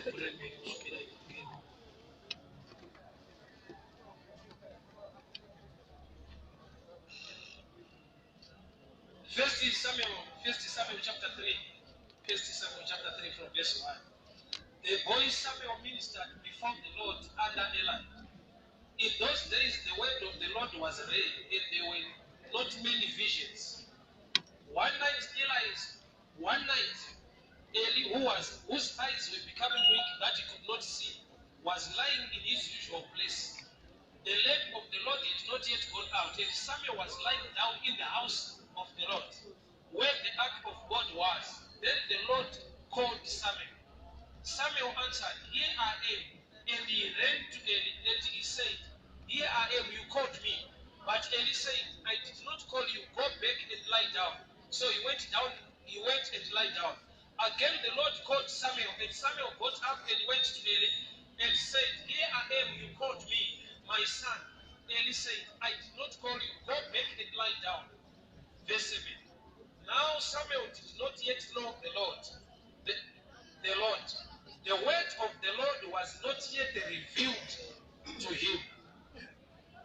Gore mberi kusvikira ivhangeri. First Samuel, First Samuel chapter 3. First Samuel chapter 3 from verse 1. The boy Samuel ministered before the Lord under Eli. In those days the word of the Lord was rare, and there were not many visions. One night Eli, whose eyes were becoming weak that he could not see, was lying in his usual place. The lamp of the Lord had not yet gone out, and Samuel was lying down in the house of the Lord, where the ark of God was. Then the Lord called Samuel. Samuel answered, "Here I am." And he ran to Eli, and he said, "Here I am, you called me." But Eli said, "I did not call you. Go back and lie down." So he went down, he went and lie down. Again the Lord called Samuel, and Samuel got up and went to Eli and said, "Here I am, you called me, my son." Eli said, "I did not call you. Go back and lie down." Verse 7. Now Samuel did not yet know the Lord. The Lord. The word of the Lord was not yet revealed to him.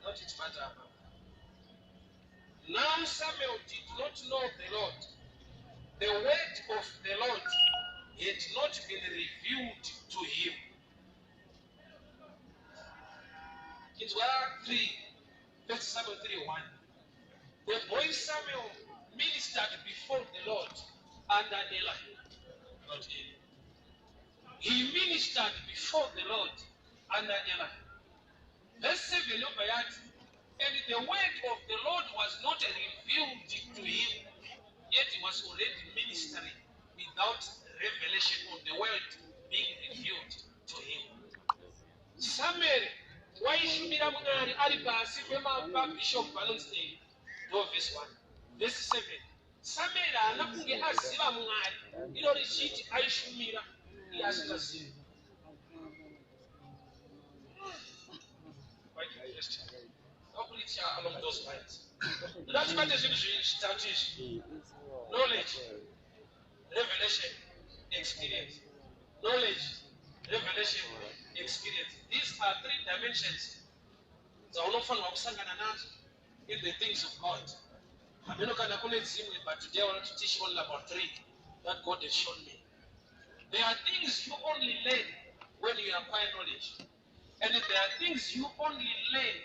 Not it matter. Now Samuel did not know the Lord. The word of the Lord had not been revealed to him. Inzwa 3, 1 Samuel 3 1. The boy Samuel ministered before the Lord under Eli. Not Eli. He ministered before the Lord under Eli. Verse 7 yobva yati, and the word of the Lord was not revealed to him, yet he was already ministering without revelation of the word being revealed to him. Samuel waishumira Mwari ari pasi pemabishop vanonzi Eli. Ndo verse 1. Verse 7. Samuel haana kunge aziva Mwari, iro richiti aishumira iye asingazivi. Quite interesting. Ndakupreacha along those lines. Ndoda tibate zvinhu zvitatu izvi: knowledge, revelation, experience. Knowledge, revelation, experience. These are three dimensions dzaunofanirwa kusangana nadzo in the things of God. Hameno kana kune dzimwe, but today I want to teach only about three that God has shown me. There are things you only learn when you acquire knowledge, and there are things you only learn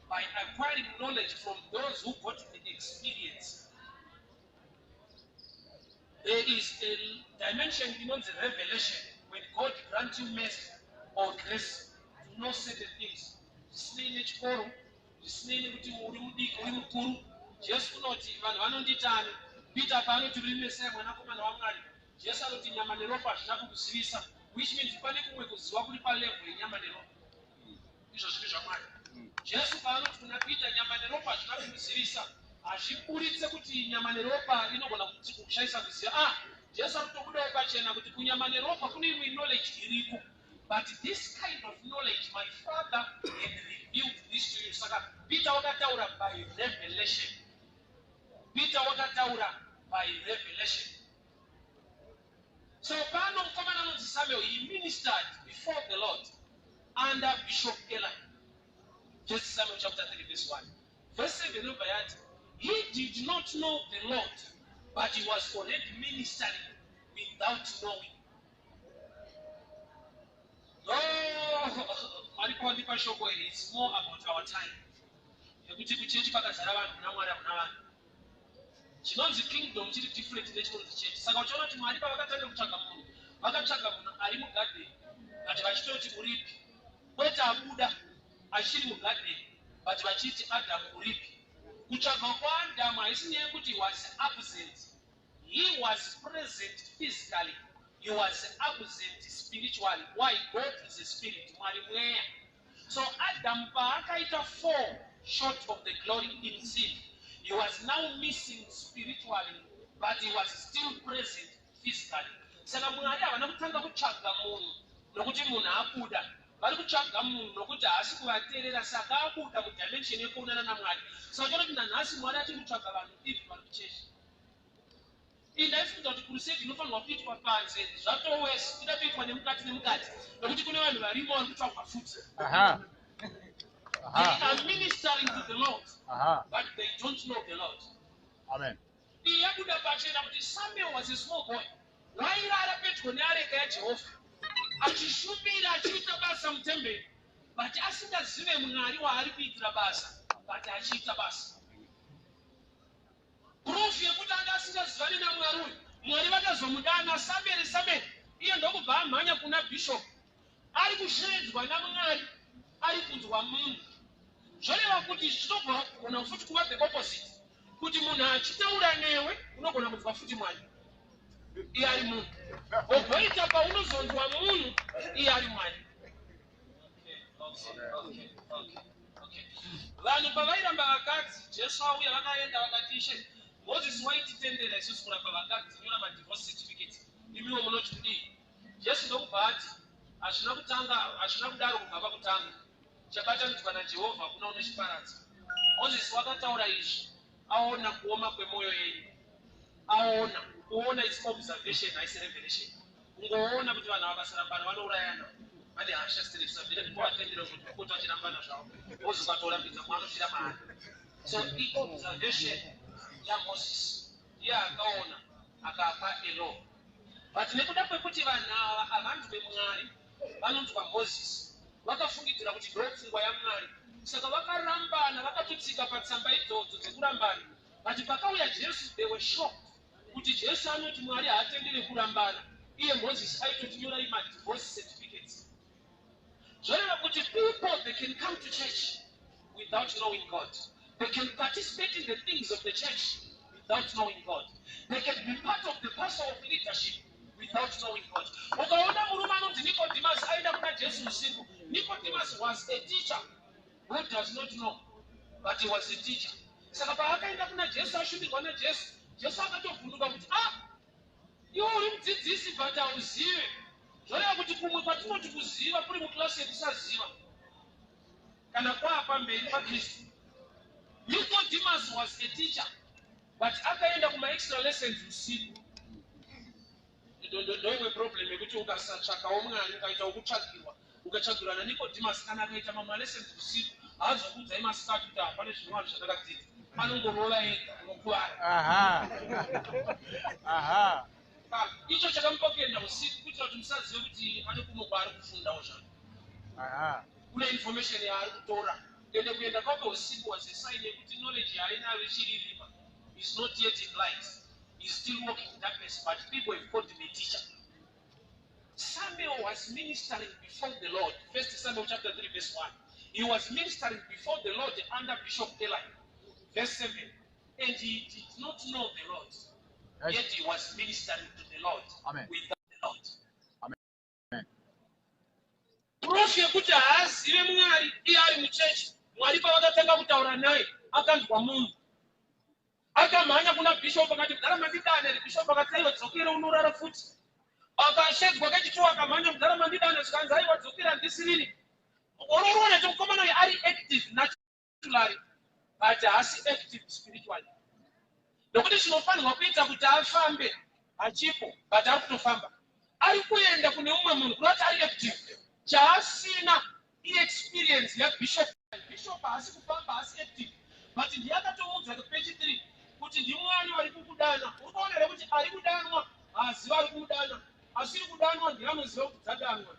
by acquiring knowledge from those who got the experience. There is a dimension inonzi revelation, when God grants you mercy or grace to know certain things zvisinei nechikoro, zvisinei nekuti uri mudiki, uri mukuru. Jesu unoti, "Vanhu vanonditani?" Peter paanoti, "Uri Mesaya, Mwanakomana waMwari," Jesu anoti, "Nyama neropa hazvina kukuzivisa," which means pane kumwe kuziva kuri palevel yenyama neropa, izvo zviri zvaMwari. Jesu paanoti kuna Peter, "Nyama neropa hazvina kukuzivisa," hazviburitse kuti nyama neropa inogona kushaisa kuziva. Ah, Jesu ari kutobudawo pachena kuti kunyama neropa kune imwe knowledge iriko, but this kind of knowledge, my Father had revealed this to you. Saka Peter wakataura by revelation. Peter wakataura by revelation. So pano mukomana anonzi Samuel, he ministered before the Lord under Bishop Eli. First Samuel chapter 3 verse 1. Verse 7 inobva yati, he did not know the Lord, but he was already ministering without knowing. Oh, Mwari pawandipa shoko iri, it's more about our time, nekuti kuchechi kwakazara vanhu, kuna Mwari hakuna vanhu. Chinonzi kingdom chiri different nechinonzi chechi. Saka uchiona kuti Mwari pavakatanga kutsvaga munhu, vakatsvaga munhu ari mugadheni, but vachitoti, "Uripi?" Kwete abuda, achiri mugadheni, but vachiti, "Adhamu, uripi?" Kutsvaga kwaAdhamu haisi nyaya yekuti was absent. He was present physically, he was absent spiritually. Why? God is a spirit. Mwari mweya. So Adam paakaita fall short of the glory in sin, he was now missing spiritually, but he was still present physically. Saka Mwari havana kutanga kutsvaga munhu nokuti munhu abuda. Vari kutsvaga munhu nokuti haasi kuvateerera, saka abuda mudimension yekuonana naMwari. Saka uchiona kuti nanhasi Mwari achiri kutsvaga vanhu, even vari kuchechi. Indaifunga Handisi kuita kuti crusade inofanirwa kuitwa panze, zvatowese ida toitwa nemukati nemukati, nekuti kune vanhu varimo vari kutsvagwa futi. They are ministering to the Lord, but they don't know the Lord. Amen. Iyi yabuda pachena kuti Samuel was a small boy wairara pedyo neareka yaJehovha, achishumira, achiita basa mutemberi, but asingazive Mwari waari kuitira basa, but achiita basa. Proof yekuti anga asingazivani naMwari uyu, Mwari vakazomudana, "Samueri, Samueri," iye ndokubva amhanya kuna bishop. Ari kushevedzwa naMwari, ari kunzwa munhu. Zvoreva kuti zvinogona futi kuva the opposite, kuti munhu achitaura newe unogona kunzwa futi Mwari iye ari munhu, ogoita paunozonzwa munhu iye ari Mwari. Okay. Vanhu pavairamba vakadzi, Jesu auya, vakaenda vakati, "Ishe, Mozisi waititendera isusu kuramba vakadzi, tinyora madivorce certificate. Imiwo munoti kudii?" Jesu ndokubva ati, "Hazvina kutanga, hazvina kudaro kubva pakutanga. Chabatanidzwa naJehovha hakuna unochiparadza. Mozisi wakataura izvi aona kuoma kwemwoyo yenyu." Aona kuona is observation, haisi revelation. Kungoona kuti vanhu vakasarambana vanourayana, vane hasha, stress, ndikuvatendera kuti kupota vachirambana zvavo. Mozisi ukatorambidza, mwanofira mahara. So iobservation yaMoses, iye akaona akapa a law, but nekuda kwekuti vanhu ava havanzwe Mwari, vanonzwa Mozisi, vakafungidzira kuti ndo pfungwa yaMwari, saka vakarambana, vakatotsika patsamba idzodzo dzekurambana. But pakauya Jesu, they were shocked kuti Jesu anoti Mwari haatendere kurambana, iye Mozisi aitotinyorai madivorce certificates. Zvoreva kuti people, they can come to church without knowing God. They can participate in the things of the church without knowing God. They can be part of the parcel of leadership without knowing God. Ukaona murume anonzi Nicodemus aenda kuna Jesu usiku, Nicodemus was a teacher who does not know, but he was a teacher. Saka paakaenda kuna Jesu, ashumirwa naJesu, Jesu akatovhunduka kuti, "Ah, iwe uri mudzidzisi but hauzive." Zvoreva kuti kumwe kwatinoti kuziva kuri muklasi yekusaziva kana kwaa pamberi paKristu. Nicodemus was a teacher, but akaenda kumaextra lessons usiku. Ndoimwe problem yekuti ukasatsvakawo Mwari, ukaita wokutsvagirwa, ukatsvagirwa naNicodemus, kana akaita mamwe malessons usiku, haazokuudzai masikati kuti hapane zvinowani zvandakadzidza. Anongorova ega, unokuvara. Aha. Aha. Ah, icho chakamupa kuenda usiku kuitira kuti musazive kuti ane kumwe kwaari kufundawo zvake. Kune information yaari kutora. Ende kuenda kwake usiku was a sign yekuti knowledge yaainayo ichiri rima, is not yet in light, is still walking in darkness, but people have called him a teacher. Samuel was ministering before the Lord. First Samuel chapter 3 verse 1. He was ministering before the Lord under Bishop Eli. Verse 7. And he did not know the Lord. Yet he was ministering to the Lord Amen. without the Lord. Amen. Proof yekuti haazive Mwari iye ari muchechi, Mwari pavakatanga kutaura naye akanzwa munhu. Akamhanya kuna bishop akati, "Mudhara, mandidana?" Bishop akati, "Aiwa, dzokera unorara futi." Akashedzwa kechituwa, akamhanya, "Mudhara, mandidana?" Zvikanzi, "Aiwa, dzokera, handisirini." Unoona kuti mukomana uyu ari active naturally, but haasi active spiritually, nokuti chinofanirwa kuita kuti afambe hachipo, but ari kutofamba, ari kuenda kune umwe munhu, kurati ari active. Chaasina iexperience yabishop. Bishop haasi kufamba, haasi active, but ndiye akatomuudza pechi 3 kuti ndiMwari vari kukudana. Uri kuona here kuti ari kudanwa haaziva ari kumudana, asiri kudanwa ndiye anoziva kuti dzadanwa?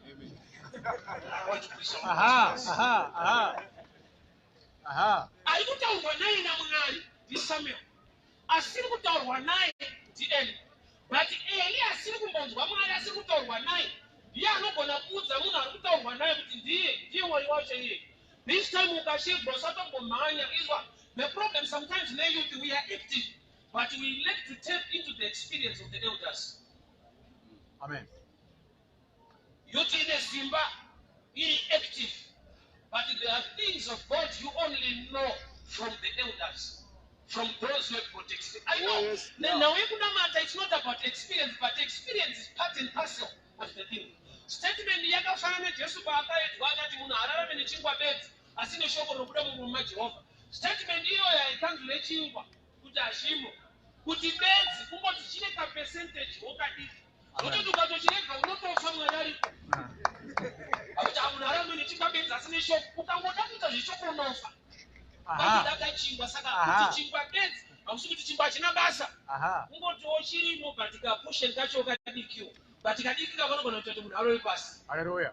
I want to preach on this. Aha. Aha. Aha. Ari kutaurwa naye naMwari ndiSamuel, asiri kutaurwa naye ndiEli, but Eli asiri kumbonzwa Mwari, asiri kutaurwa naye, ndiye anogona kuudza munhu ari kutaurwa naye kuti ndiye Mwari wacho iye. This time ukashedzwa, usatombomhanya. Izwa, the problem sometimes neyouth, we are active, but we lack to tap into the experience of the elders. Amen. Youth ine simba, iri active, but there are things of God you only know from the elders, from those who have got experience. I know. Nenhau yekunamata, it's not about experience, but experience is part and parcel of the thing. Statement yakafanana neJesu paakaedzwa akati, "Munhu haararame nechingwa bedzi, asi neshoko rinobuda mumuromo maJehovha." Statement iyoyo haikanzwi nechingwa kuti hachimo, kuti bedzi, kungoti chine kapercentage. Pakuda kachingwa. Saka kuti chingwa bedzi, hakusi kuti chingwa hachina basa. Kungotiwo chirimo, but kaportion kacho kadikiwo, but kadiki kakanogona kuita kuti munhu arove pasi. Hallelujah.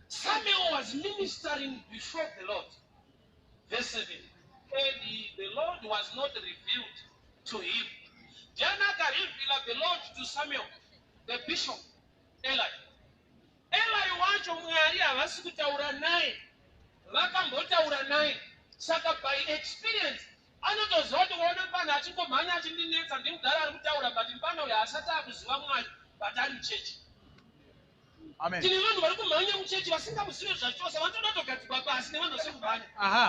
Samuel was ministering before the Lord. Verse 7. And the Lord was not revealed to him. Ndiani akareveala the Lord to Samuel? The bishop, Eli. Eli wacho Mwari havasi kutaura naye. Vakambotaura naye. Saka by experience anotoziva kuti uone mufana achingomhanya achindinetsa, ndimudhara ari kutaura, but mufana uyu haasati akuziva Mwari, but ari muchechi. Amen. Tine vanhu vari kumhanya muchechi vasingamuzive zvachose, vanotoda kutogadzikwa pasi nevanhu vasiri kumhanya.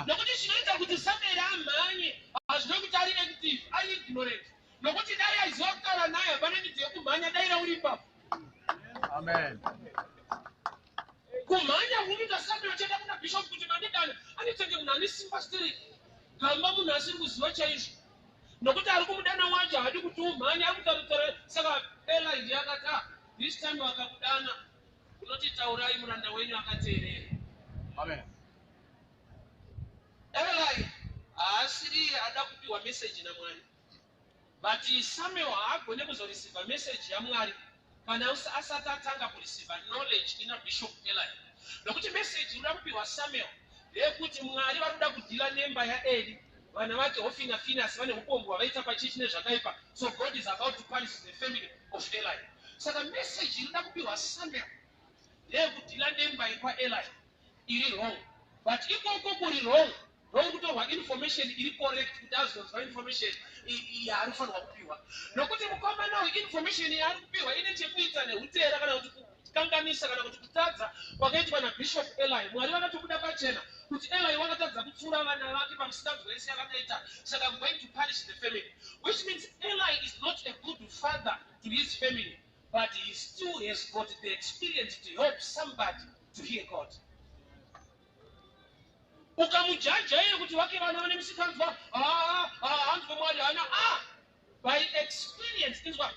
Nokuti chinoita kuti Samueri amhanye hazvina kuti ari active, ari ignorant. Nokuti dai aiziva kutaura naye, hapana need yekumhanya, dai rauri ipapo. Amen. Kumhanya kunoita Samuel achienda kuna bishop kuti mandidana, anotenge munhu ane simba stereki, gamba, munhu asiri kuziva chaizvo, nokuti ari kumudana wacho haadi kuti umhanye, ari kutaura. Saka Eli ndiye akati, "Ah, this time vakakudana unoti, 'Taurai, muranda wenyu akateerera.'" Amen. Eli haasiriye ada kupiwa meseji naMwari, but Samuel haagone kuzoreceiva meseji yaMwari kana asati atanga kureceiva knowledge ina Bishop Eli, nokuti meseji inoda kupiwa Samuel ndeyekuti Mwari vari kuda kudeala nemba yaEli. Vana vake Hofni naPhinehas vane upombwe hwavaita pachechi nezvakaipa, so God is about to punish the family of Eli. Saka meseji inoda kupiwa Samuel ndeyekudeala nemba yekwaEli iri wrong, but ikoko kuri wrong ndokutorwa information iri correct kuti azonzwa information yaari kufanirwa kupiwa, nokuti mukomana uyu information yaari kupiwa ine chekuita neutera kana kuti kukanganisa kana kuti kutadza kwakaitwa naBishop Eli. Mwari vakatobuda pachena kuti Eli wakatadza kutsiura vana vake pamusikanzwa yese yavakaita, saka I'm going to punish the family, which means Eli is not a good father to his family, but he still has got the experience to help somebody to hear God. Ukamujudga iye kuti wake vana vane musikanzwa, hanzwe Mwari hana. Ah, by experience, inzwa,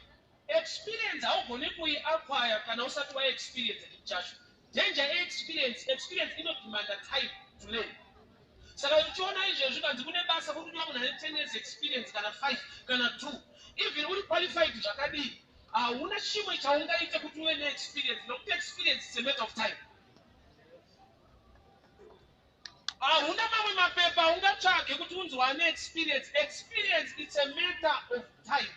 experience haugoni kuiacquire kana usati waexperience chinhu chacho. Danger yeexperience, experience inodemanda time to learn. Saka uchiona izvezvi kanzi kune basa kuri kudiwa munhu ane 10 years experience kana 5 kana 2, even uri qualified zvakadii, hauna chimwe chaungaite kuti uve neexperience, nokuti experience is a matter of time. Hauna mamwe mapepa aungatsvage kuti unzi wane experience. Experience, it's a matter of time.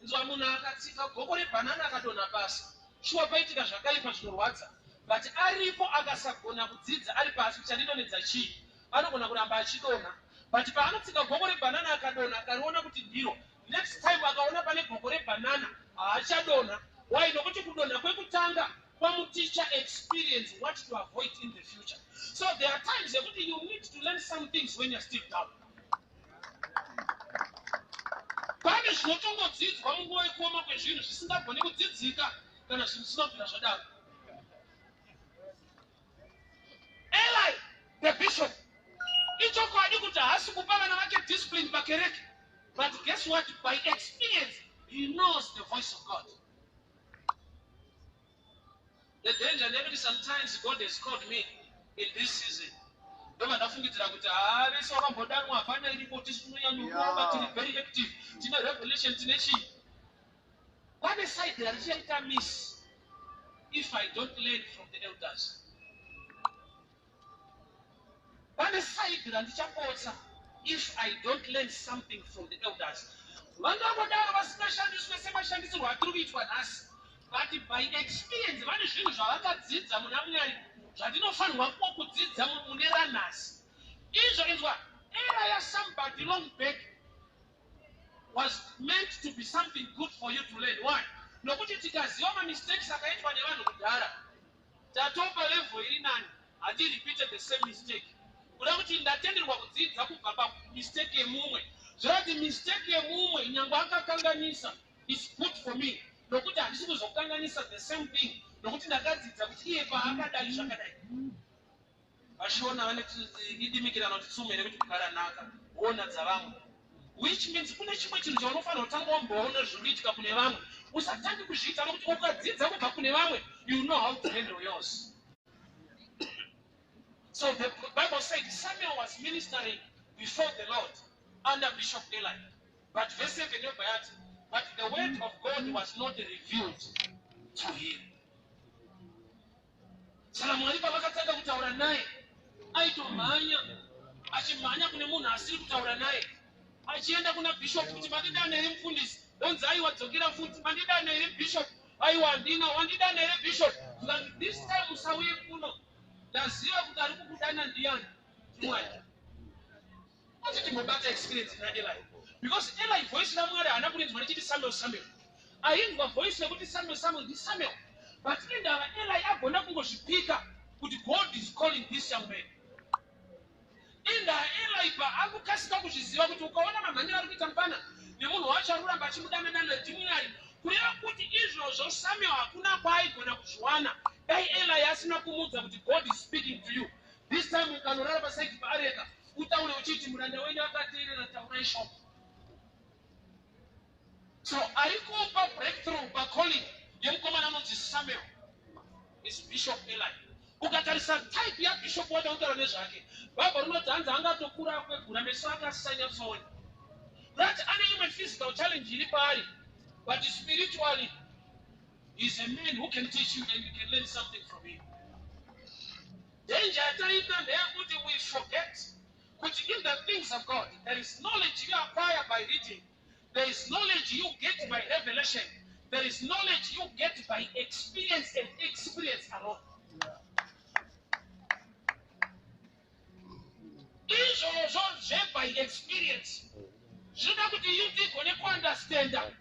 Nzwa, munhu akatsika goko rebhanana akadonha pasi, shuwa paitika zvakaipa zvinorwadza, but aripo akasagona kudzidza ari pasi kuti chandidonhedza chii, anogona kuramba achidonha. But paanotsika goko rebhanana akadonha, akariona kuti ndiro, next time akaona pane goko rebhanana haachadonha. Why? Nokuti kudonha kwekutanga kwamuteacha experience what to avoid in the future. So there are times yekuti you need to learn some things when you're still down. Pane zvinotongodzidzwa munguva yekuoma kwezvinhu zvisingagoni kudzidzika kana zvinhu zvisina kubvira zvadaro. Eli the bishop, ichokwadi kuti haasi kupa vana vake discipline pakereke, but guess what? By experience he knows the voice of God. The danger ndeyekuti sometimes God has called me in this season, ndobva ndafungidzira kuti haa, vese vakambodanwa hapana iripo, tisi tinonyanyorova, tiri very active, tine revelation, tine chii. Pane side rarichaita miss if I don't learn from the elders. Pane side randichapotsa if I don't learn something from the elders. Vangangodaro vasingashandiswe semashandisirwo atiri kuitwa nhasi, but by experience vane zvinhu zvavakadzidza muna Mwari zvandinofanirwa kuwo kudzidza mune ranhasi izvo. Inzwa, era yasomebody long back was meant to be something good for you to learn. Why? Nokuti tikaziva mamistakes akaitwa nevanhu kudhara, tatopa level iri nani, hatirepeat the same mistake. Kuda kuti ndatenderwa kudzidza kubva pamistake yemumwe, zvorati mistake yemumwe nyange akakanganisa is good for me, nokuti handisi kuzokanganisa the same thing, nokuti ndakadzidza kuti iye paakadai zvakadai. VaShona vane idimikirano kuti tsumo here kuti kugara nhaka ona dzavamwe, which means kune chimwe chinhu chaunofanira kutanga wamboona zviri kuitika kune vamwe usatangi kuzviita, nokuti ukadzidza kubva kune vamwe, you know how to handle yours. So the Bible said Samuel was ministering before the Lord under Bishop Eli. But verse 7 yobva yati, but the word of God was not revealed to him. Saka Mwari pavakatanga kutaura naye, aitomhanya achimhanya kune munhu asiri kutaura naye, achienda kuna bishop kuti, "Mandidana here, mufundisi?" Onzi, "Aiwa, dzokera futi." "Mandidana here, bishop?" "Aiwa, handina." "Wandidana here, bishop?" Zvikanzi, "This time usauye kuno, ndaziva kuti ari kukudana ndiani, ndiMwari." Ati timbobata experience naEli, because Eli voice raMwari haana kurinzwa richiti, "Samuel, Samuel." Ainzwa voice rekuti, "Samuel, Samuel," ndiSamuel, but indava Eli agona kungozvipika kuti God is calling this young man? Indaa Eli paakukasika kuzviziva kuti ukaona mamhanyiro ari kuita mufana nemunhu wacho ari kuramba achimudanadana ndimwari, kureva kuti izvozvo Samuel hakuna kwaaigona kuzviwana dai Eli asina kumuudza kuti God is speaking to you. This time ukanorara paside paareka, utaure uchiti, "Muranda wenyu akateerera, taurai shoko." So ari kupa breakthrough pacalling yemukomana anonzi Samuel is Bishop Eli. Ukatarisa type yabishop watautaura nezvake, Bhaibheri rinoti hanzi angatokura akwegura, meso ake asisanyatsoona, that ane imwe physical challenge iri paari, but spiritually is a man who can teach you and you can learn something from him. Danger yataita ndeyekuti we forget kuti in the things of God there is knowledge you acquire by reading, there is knowledge you get by revelation, there is knowledge you get by experience and experience alone. Izvozvo zveby experience zvinoda kuti you tigone kuunderstanda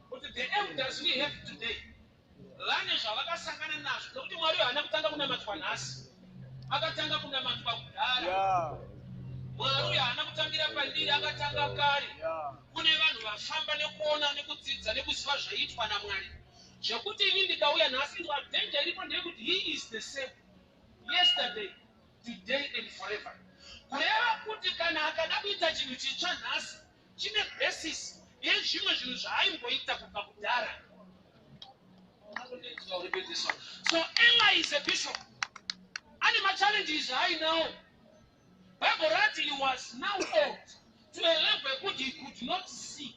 kuti the elders we have today vane zvavakasangana nazvo, nokuti Mwari haana kutanga kunamatwa nhasi, akatanga kunamatwa kudhara. Mwari uyu haana kutangira pandiri, akatanga kare. Kune vanhu vafamba nekuona, nekudzidza, nekuziva zvaiitwa naMwari, zvekuti ini ndikauya nhasi, danger iripo ndeyekuti he is the same yesterday, today and forever, kureva kuti kana akada kuita chinhu chitsva nhasi, chine basis yezvimwe zvinhu zvaaimboita kubva kudhara. So Eli is a bishop ane machallenges aainawo. Bible rati he was now old to a level yekuti he could not see,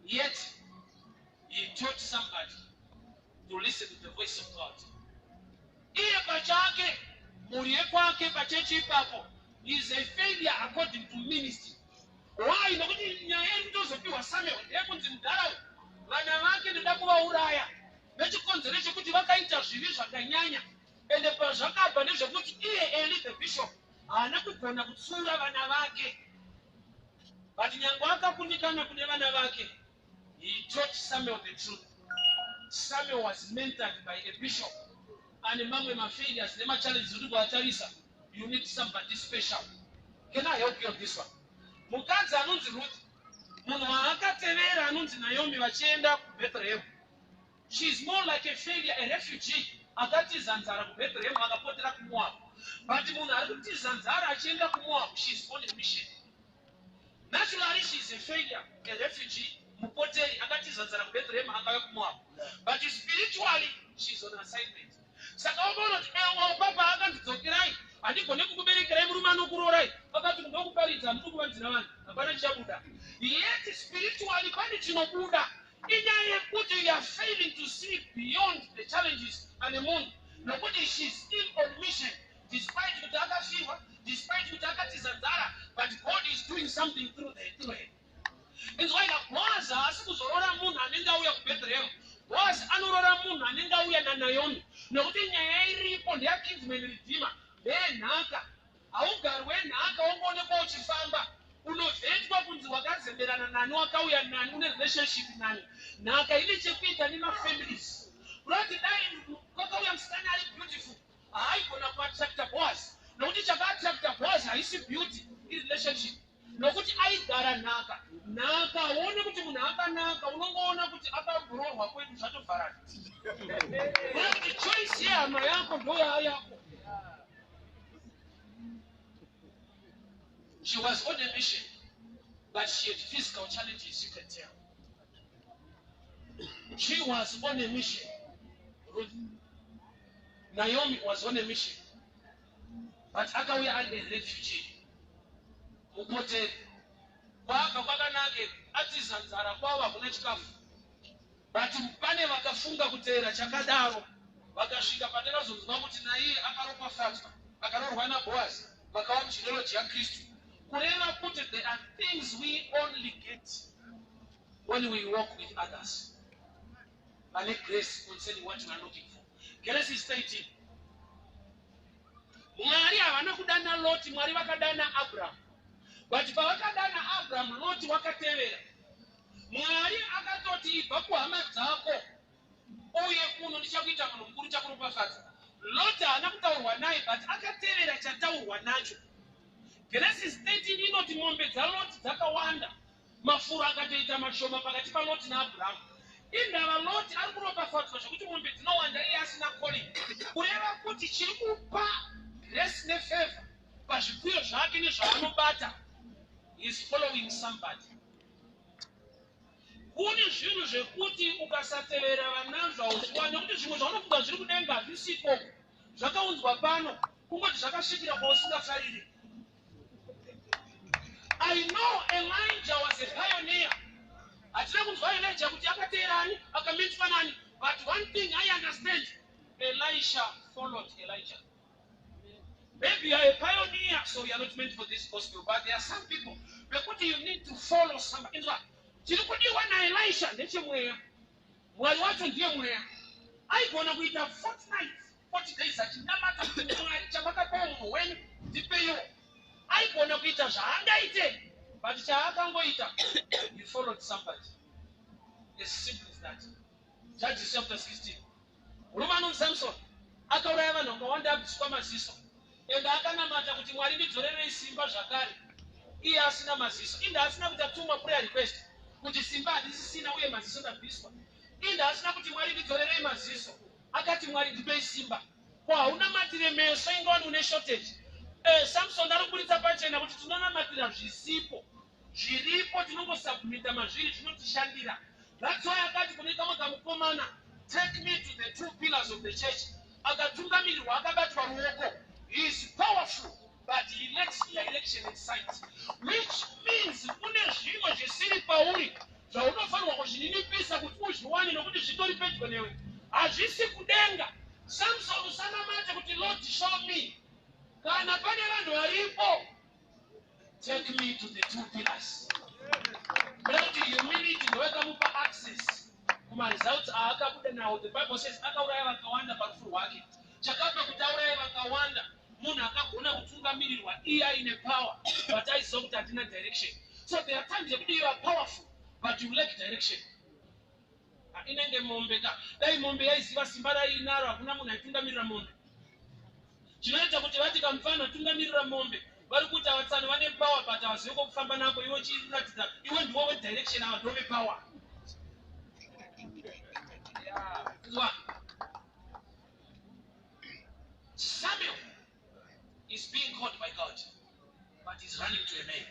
yet he taught somebody to listen to the voice of God. Iye pachake, mhuri yekwake, pachechi ipapo is a failure according to ministry. Why? Nokuti nyaya iri kutozopiwa Samuel ndeyekunzi mudharaunda vana vake ndoda kuvauraya nechikonzero chekuti vakaita zvivi zvakanyanya. Ende pazvakabva ndezvekuti iye Eli the bishop haana kugona kutsiura vana vake, but nyange akakundikana kune vana vake, he taught Samuel the truth. Samuel was mentored by a bishop ane mamwe mafailures nemachallenges uri kuatarisa. You need somebody special. Can I help you on this one? Mukadzi anonzi Ruth, munhu waakatevera anonzi Naomi vachienda kuBethlehem, she is more like a failure, a refugee akatiza nzara kuBethlehem, akapotera kuMoab. But munhu ari kutiza nzara achienda kuMoab, she is on a mission. Naturally she is a failure, a refugee, mupoteri akatiza nzara kuBethlehem akauya kuMoab, but spiritually she is on assignment. Saka wakaona kuti ewo papa akanzi, "Dzokerai, handigone kukuberekerai murume anokurorai." Akati, "Ndokuparidza, handiri kuvanzira vanhu, hapana chichabuda." Yet spiritually pane chinobuda. Inyaya yekuti you are failing to see beyond the challenges ane munhu, nokuti she is still on mission despite kuti akafirwa, despite kuti akatiza nzara, but God is doing something through her. Inzwaika, Boaz haasi kuzorora munhu anenge auya kuBethlehem. Boaz anorora munhu anenge auya naNaomi, nokuti nyaya iripo ndeyakinsman redeemer, ndeyenhaka. Haugarwe nhaka wangoonekwa uchifamba, unovhetwa kunzi wakazemberana nani, wakauya nani, une relationship nani. Nhaka ine chekuita nemafamilies. Kurati dai kwakauya musikana ari beautiful, haaigona kuattracta Boaz, nokuti chakaattracta Boaz haisi beauty, irelationship, nokuti aigara nhaka. Nhaka uone kuti munhu akanaka, unongoona kuti akabhurorwa kwedu, zvatovharana. Kuda kuti choice yehama yako ndo yaayako. She was on a mission, but she had physical challenges, you can tell. She was on a mission, Ruth. Naomi was on a mission, but akauya ari a refugee, mupoteri. Kwaabva kwakanake, atiza nzara, kwavo hakuna chikafu, but pane vakafunga kuteera chakadaro, vakasvika patakazonzwa kuti naiye akaropafadzwa, akaroorwa naBhoazi, vakava mugenealogy yaKristu. Kureva kuti there are things we only get when we walk with others vane grace concerning what we are looking for. Genesis 13, Mwari havana kudana Loti, Mwari vakadana Abraham, but pavakadana Abraham, Loti wakatevera. Mwari akatoti, "Ibva kuhama dzako uye kuno, ndichakuita munhu mukuru, chakuropafadza." Loti haana kutaurwa naye, but akatevera chataurwa nacho. Genesis 13 inoti mombe dzaLoti dzakawanda, mafuro akatoita mashoma pakati paLoti naAbhurahamu. Indava Loti ari kuropafadzwa zvekuti mombe dzinowanda, iye asina calling? Kureva kuti chiri kupa grace nefavor pazvipfuyo zvake nezvaanobata is following somebody. Kune zvinhu zvekuti ukasatevera vanazvo hauzviwani, nekuti zvimwe zvaunofunga zviri kudenga hazvisi ikoko, zvakaunzwa pano, kungoti zvakasvikira kwausingafariri. I know Elijah was a pioneer. Hatina kunzwa Elijah kuti akateerani, akamitwa nani, but one thing I understand, Elisha followed Elijah. Maybe you are a pioneer, so you are not meant for this gospel, but there are some people vekuti you need to follow somebody. Inzwa, chiri kudiwa naElisha ndechemweya. Mwari wacho ndiye mweya. Aigona kuita fortnight, 40 days achinamata kuti, "Mwari, chamakapawo munhu wenyu ndipeiwo." Aigona kuita zvaangaite, but chaakangoita, he followed somebody. As simple as that. Judges chapter 16, murume anonzi Samson akauraya vanhu vakawanda, abviswa maziso, ende akanamata kuti, "Mwari, ndidzorerei simba zvakare," iye asina maziso. Inde asina kuti atuma prayer request kuti, "Simba handisisina uye maziso ndabviswa." Inde asina kuti, "Mwari, ndidzorerei maziso." Akati, "Mwari, ndipei simba." Ko haunamatire meso ingawani une shortage? Samson ari kuburitsa pachena kuti tinonamatira zvisipo, zviripo tinongosubmita mazviri, zvinotishandira. That's why akati kune kamwe kamukomana, "Take me to the two pillars of the church." Akatungamirirwa, akabatwa ruoko. He is powerful, but he lacks direction and sight, which means kune zvimwe zvisiri pauri zvaunofanirwa kuzvininipisa kuti uzviwane, nokuti zvitori pedyo newe, hazvisi kudenga. Samson, usanamate kuti, "Lord, show me." Kana pane vanhu varipo, take me to the two pillars. Kuda kuti humility ndowekamupa access kumaresults aakabuda nawo. The Bible says akauraya vakawanda parufu rwake. Chakapa kuti auraye vakawanda, munhu akagona kutungamirirwa. Iye aine power, but aiziva kuti handina direction. So there are times yekuti you are powerful, but you lack direction. Ah, inenge mombe ka. Dai mombe yaiziva simba rainaro, hakuna munhu aitungamirira mombe. Chinoita kuti vati kamufana tungamirira mombe, vari kuti avatsani vane power, but havazivi kwokufamba nako. Iwe chiratidza, iwe ndiwo wedirection, ava ndove power. Nzwa. Samuel is being called by God, but he's running to a man.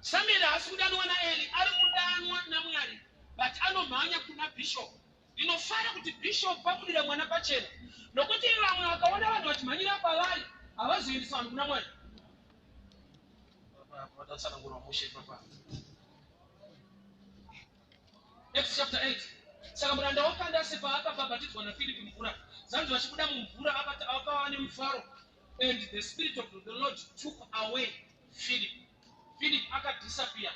Samuel haasi kudanwa naEli, ari kudanwa naMwari, but anomhanya kuna bishop. Ndinofara kuti bishop vabudira mwana pachena, nokuti vamwe vakaona vanhu vachimhanyira kwavari, havazoendesa vanhu kuna Mwari. Vadatsanangurwa mushe papa. Acts chapter 8. Saka muranda waKandase paakabhabhatidzwa naFiripi mvura, zanzi vachibuda mumvura akava nemufaro, and the Spirit of the Lord took away Philip. Philip akadisappear.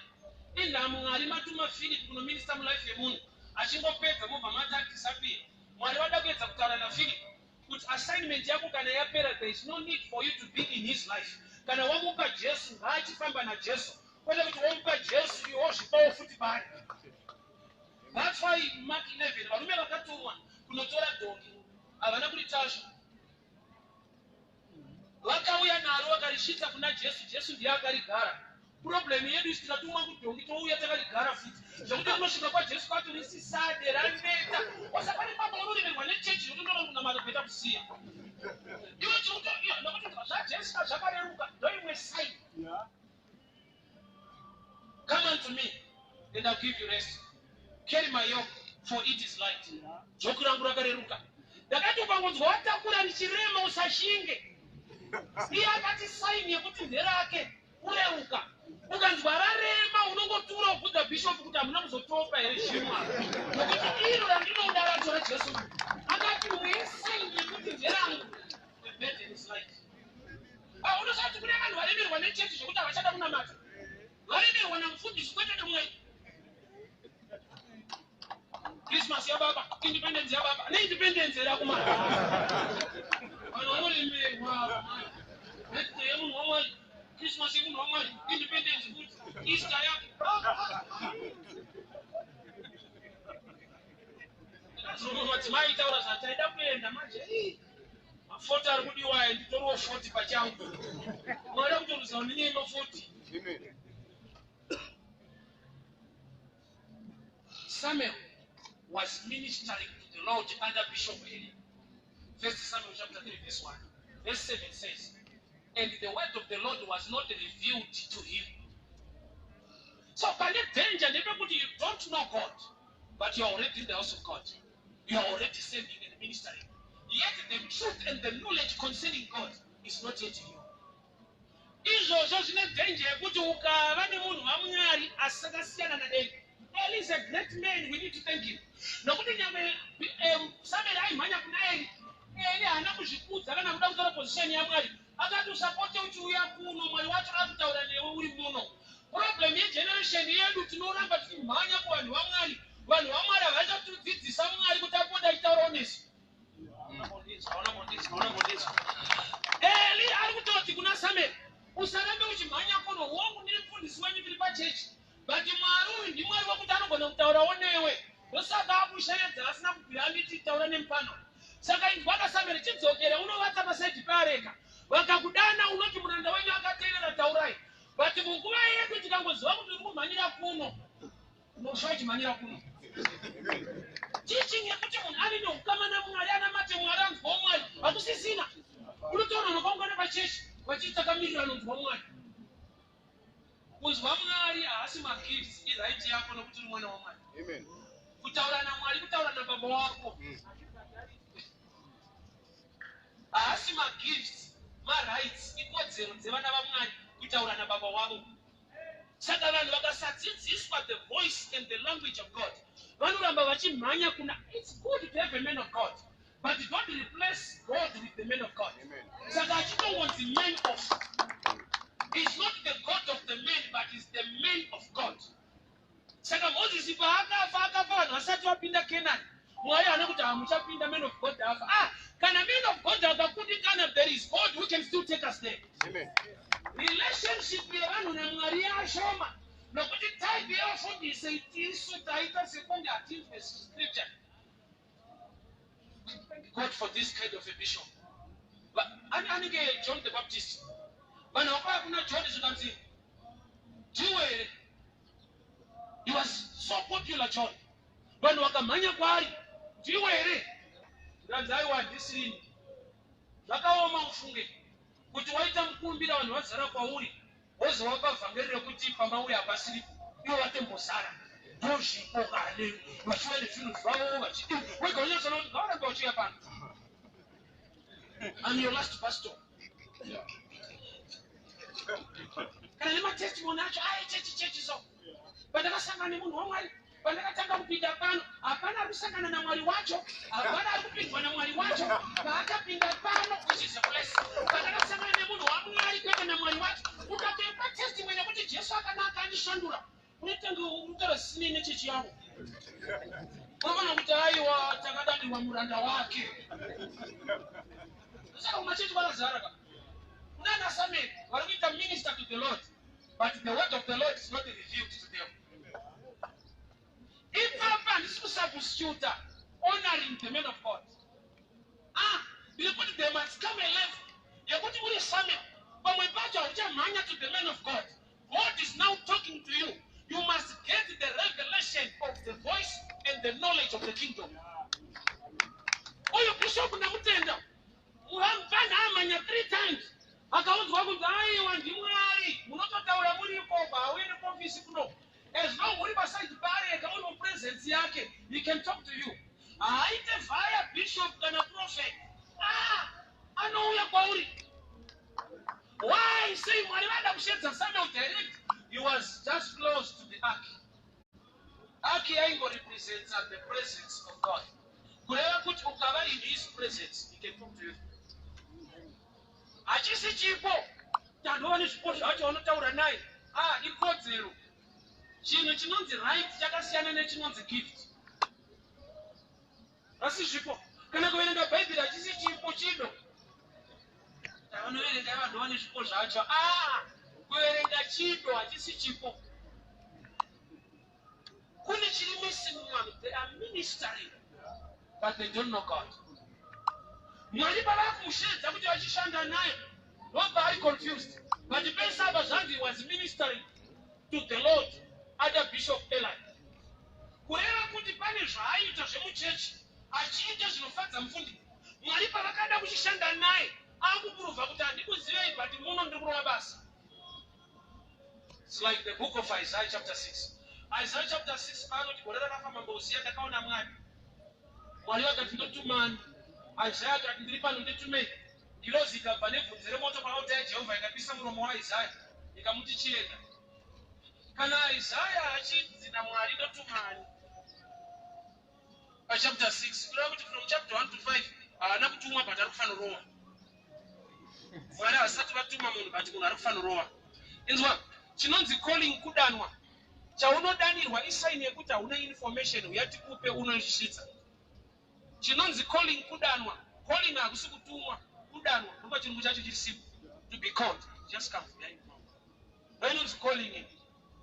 Inda Mwari matuma Philip kunominister mulife yemunhu, achingopedza mobva mati adisappear. Mwari vada kuedza kutaura naPhilip kuti assignment yako kana yapera, there is no need for you to be in his life. Kana wamupa Jesu, ngaachifamba naJesu, kwete kuti wamupa Jesu, iwe wozvipawo futi paari. That's why Mark 11, varume vakatumwa kunotora dhongi havana kuritasva. Vakauya naro, vakarisvitsa kuna Jesu, Jesu ndiye akarigara. Problem yedu isi, tikatumwa kudhongi, touya takarigara futi, zvekuti rinosvika kwaJesu kwacho risisade, raneta. Wasapane papa unoremerwa nechechi zvekuti unoda kunamata kuita kusiya iwe. Nokuti zvaJesu zvakareruka, ndoimwe sign. "Come unto me and I'll give you rest. Carry my yoke." For it is light. Joki rangu rakareruka. Ndakati ukangonzwa watakura richirema, usashinge. Iye akati sign yekuti nderake kureruka. Ukanzwa rarema, unongotura ubvunza bhishopu kuti hamuna kuzotopa here zvimwa, nokuti iro randinoda racho raJesu akati uyesign yekuti nderangu. The burden is light. Ah, unosati kune vanhu varemerwa nechechi zvekuti havachada kunamata, varemerwa namufundisi kwete namwari. Christmas yababa, Independence yababa, neIndependence here akumana. Vanhu vanoremerwa. Birthday yemunhu wamwari, Christmas yemunhu wamwari, Independence futi, Easter yake. Madzimai taura zvataida kuenda manje. Ii, ma40 ari kudiwa aya, nditoriwo 40 pachangu. Mwari akutoruza nenyaya yema40. Amen. Samuel was ministering to the Lord under Bishop Eli. First Samuel chapter 3, verse 1. Verse 7 says, "And the word of the Lord was not revealed to him." So pane danger ndepekuti you don't know God, but you are already in the house of God. You are already serving and ministering. Yet the truth and the knowledge concerning God is not yet in you. Izvozvo zvine danger yekuti ukava nemunhu wamwari asakasiyana naEli. Eli is a great man, we need to thank him, nokuti nyangwe Samuel aimhanya kuna Eli, Eli haana kuzvikudza kana kuda kutora position yamwari. Akati, "Usapote uchiuya kuno, Mwari wacho ari kutaura newe uri muno." Problem yegeneration yedu, tinoramba tichimhanya kuvanhu vamwari. Vanhu vamwari havachatidzidzisa Mwari kuti apote achitaurawo nesu. Hauna kundinzwa. Eli ari kutoti kuna Samuel, "Usarambe uchimhanya kuno. Hongu, ndiri mufundisi wenyu, tiri pachechi, but Mwari uyu ndimwari wekuti anogona kutaurawo newe. Ndosaka akusheredza, asina kubvira anditi taura nemupano. Saka inzwana Samuel, chidzokere unovata paside peareka. Vakakudana, unoti, 'Muranda wenyu akateerera, taurai.'" But munguva yedu, tikangoziva kuti uri kumhanyira kuno, unosva uchimhanyira kuno. Teaching yekuti munhu ave neukama namwari, anamate Mwari, anzwawo Mwari, hakusisina. Unotoona vakaungana pachechi vachiita anonzwa Mwari. Kunzwa Mwari haasi magifts, iright yako nokuti uri mwana wamwari. Amen. Kutaura namwari kutaura nababa wako. Haasi magifts, marights, ikodzero dzevana vamwari kutaura nababa wavo. Saka vanhu vakasadzidziswa the voice and the language of God, vanoramba vachimhanya kuna. It's good to have a man of God, but don't replace God with the man of God. Amen. Saka achitongonzi man of is not the God of the man, but is the man of God. Saka Mozisi paakafa, akafa vanhu vasati vapinda Kenani. Mwari haana kuti, "Hamuchapinda, man of God afa." Ah, kana man of God akakundikana, there is God who can still take us there. Amen. Relationship yevanhu namwari yashoma nokuti type yevafundisi tisu taita sekunge hatinzwe scripture. Thank God for this kind of a bishop. Anenge John the Baptist. Vanhu vakauya kuna John zvikanzi, "Ndiwe here?" He was so popular, John. Vanhu vakamhanya kwaari, "Ndiwe here?" Zvikanzi, "Aiwa, handisirini." Zvakaoma ufunge kuti waita mukurumbira, vanhu vazara kwauri, wozovapa vhangeri rekuti pamauya hapasiripo, ivo vatombozara, ndozvipo kane vachiuya nezvinhu zvavo vachidi. Wega unyatsoona kuti ngavaramba vachiuya pano. I'm your last pastor. Kana nematestimony acho ai chechi chechi. So pandakasangana nemunhu wamwari, pandakatanga kupinda pano, hapana ari kusangana namwari wacho, hapana ari kupindwa namwari wacho. Paakapinda pano, which is a place pandakasangana nemunhu wamwari kwete namwari wacho. Ukatoipa testimony yekuti Jesu akanaka andishandura, unotanga unotaura zvisinei nechechi yavo. Unoona kuti aiwa, takadanirwa muranda wake. Saka kumachechi kwakazara ka kunana Samuel vari kuita minister to the Lord, but the word of the Lord is not revealed to them. Ipapa handisi kusubstituta honoring the man of God. Ah, ndiri kuti there must come a level yekuti uri Samuel, pamwe pacho hauchamhanya to the man of God. God is now talking to you. You must get the revelation of the voice and the knowledge of the kingdom. Uyu bishop ndamutenda. Vanhu amhanya three times, akaudzwa kunzi, "Aiwa, ndimwari, munototaura muri ikoko, hauendi kuofisi kuno. As long uri paside paareka, uri mupresence yake, you can talk." Pavakada kushevedza Samuel direct, he was just close to the ark. Ark yaingorepresenta the presence of God. Kureva kuti ukava in his presence, he can talk to you. Hachisi chipo. Tandova nezvipo zvacho vanotaura naye. Ah, ikodzero. Chinhu chinonzi right chakasiyana nechinonzi gift. Asi zvipo. Kana kuverenga Bhaibheri hachisi chipo, chido. Vanoverenga vanhu vane zvipo zvacho. Ah, kuverenga chido, hachisi chipo. Kune chiri missing muvanhu. They are ministering, but they don't know God. Mwari pavakumushevedza kuti vachishanda naye, ndobva ari confused. But pese apa zvanzi he was ministering to the Lord under Bishop Eli. Kureva kuti pane zvaaita zvemuchechi, achiita zvinofadza mufundisi. Mwari pavakada kuchishanda naye, akuprova kuti handikuzivei, but muno ndiri kurova basa. It's like the book of Isaiah chapter 6. Isaiah chapter 6 paanoti, gore rakafa mambo Uziya, ndakaona Mwari. Mwari vakati, "Ndotumani?" Isaiah akati, "Ndiri pano, nditumei." Ngirozi ikabva nebvunze remoto paaltar yaJehovha, ikapisa muromo waIsaya, ikamuti, "Chienda." Kana Isaya achinzi naMwari, "Ndotumani?" pachapter 6, kureva kuti from chapter 1 to 5 haana kutumwa, but ari kufanorowa. Mwari hasati vatuma munhu, but munhu ari kufanorowa. Inzwa, chinonzi calling kudanwa. Chaunodanirwa isign yekuti hauna information, uya tikupe unoisvitsa. Chinonzi calling kudanwa. Calling hakusi kutumwa, kudanwa. Ndopa chirungu chacho chiri simple: to be called. Just come behind. Ndoinonzi calling,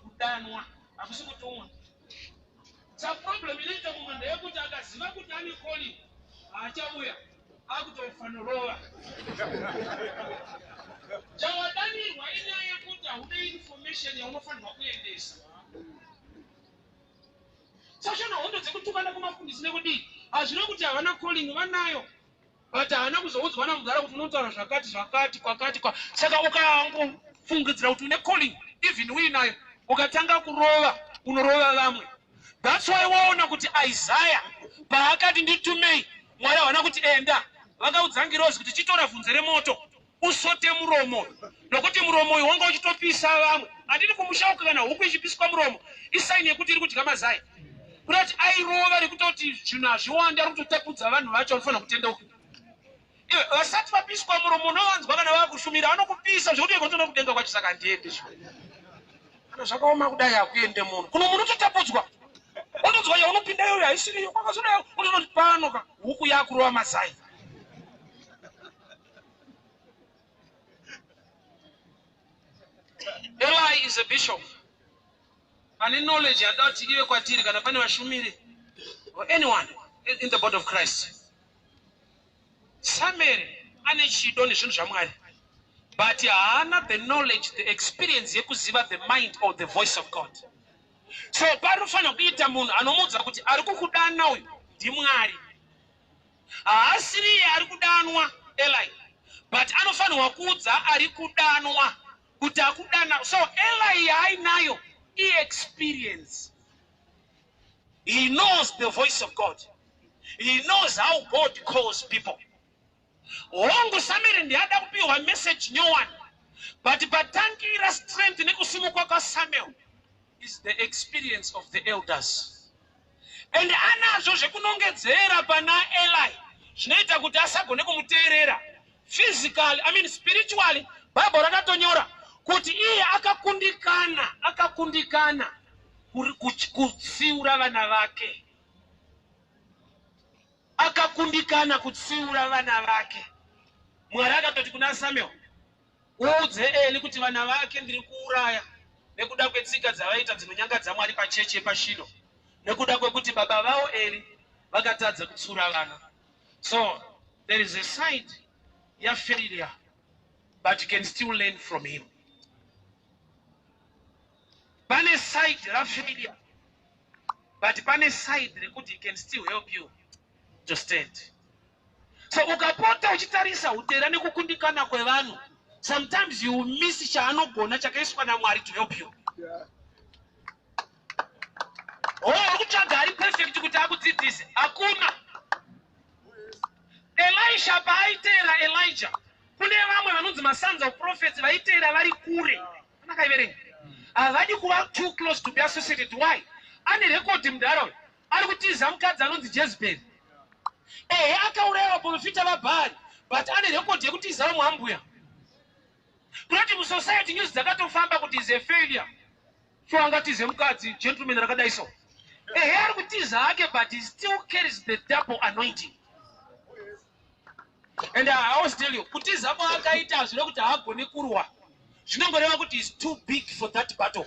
kudanwa, hakusi kutumwa. Sa problem inoita mumwe ndeyekuti akaziva kuti ane calling, haachauya, akutofanorova. Chawadanirwa inyaya yekuti hauna information yaunofanirwa kuendesa. Sachona hondo dzekutukana kumafundisi nekudii, hazvina kuti havana calling. Vanayo, but haana kuzoudzwa namugara kuti unotaura zvakati zvakati kwakati kwa. Saka ukangofungidzira kuti une calling, even uinayo, ukatanga kurova, unorova vamwe. That's why waona kuti Isaya paakati, "Nditumei," Mwari havana kuti, "Enda." Vakaudza ngirozi kuti, "Chitora vhunze remoto usote muromo, nokuti muromo uyu wanga uchitopisa vamwe." Handiti kumushauka, kana huku ichipiswa muromo, isign yekuti iri kudya mazai. Kuda kuti airova rekutoti zvinhu hazviwandi, ari kutotapudza vanhu vacho vanofanira kutendeuka. Iwe vasati vapiswa muromo, unovanzwa kana vakushumira, vanokupisa zvekuti ikotoona kudenga kwacho. Saka handiende sho kana zvakaoma kudai, hakuende munhu kuno. Munhu utotapudzwa, unotonzwa yaunopinda iyoyo haisiriyo, kwakazodai, unotonoti pano ka huku yakurova mazai. Eli is a bishop ane knowledge yanoda kuti ive kwatiri kana pane vashumiri or anyone in the body of Christ. Samuel ane chido nezvinhu zvaMwari, but haana the knowledge, the experience yekuziva the mind or the voice of God. So panofanira kuita munhu anomuudza kuti ari kukudana uyu ndiMwari. Haasiriye ari kudanwa Eli, but anofanirwa kuudza ari kudanwa kuti akudana. So Eli yaainayo iexperience. He knows the voice of God. He knows how God calls people. Hongu, Samuel ndiada kupiwa message nyowani, but patangira strength nekusimukwa kwaSamuel is the experience of the elders, and anazvo zvekunongedzera pana Eli zvinoita kuti asagone kumuteerera physically, I mean spiritually. Bhaibheri rakatonyora kuti iye akakundikana, akakundikana kutsiura vana vake. Akakundikana kutsiura vana vake. Mwari akatoti kuna Samuel, "Uudze Eli kuti vana vake ndiri kuuraya nekuda kwetsika dzavaita dzinonyangadza Mwari pachechi yepaShilo, nekuda kwekuti baba vavo Eli vakatadza kutsiura vana." So there is a side yafailure, but you can still learn from him. Pane side rafailure, but pane side rekuti he can still help you to stand. So ukapota uchitarisa utera nekukundikana kwevanhu, sometimes you will miss chaanogona chakaiswa naMwari to help you. Oh, uri kutsvaga ari perfect kuti akudzidzise, hakuna. Elisha paaiteera Elijah, kune vamwe vanonzi masons of prophets vaiteera vari kure. Makaiverenga. Havadi kuva too close to be associated. Why? Ane rekodhi mudhara uyu. Ari kutiza mukadzi anonzi Jezebel. Ehe, akauraya vaprofita vaBhaari, but ane rekodhi yekutiza vamwe ambuya. Kunoti musociety news dzakatofamba kuti is a failure. So angatize mukadzi gentleman rakadai so. Ehe, ari kutiza hake, but he still carries the double anointing. And I always tell you, kutiza kwaakaita hazvina kuti haagoni kurwa. Zvinongoreva kuti is too big for that battle.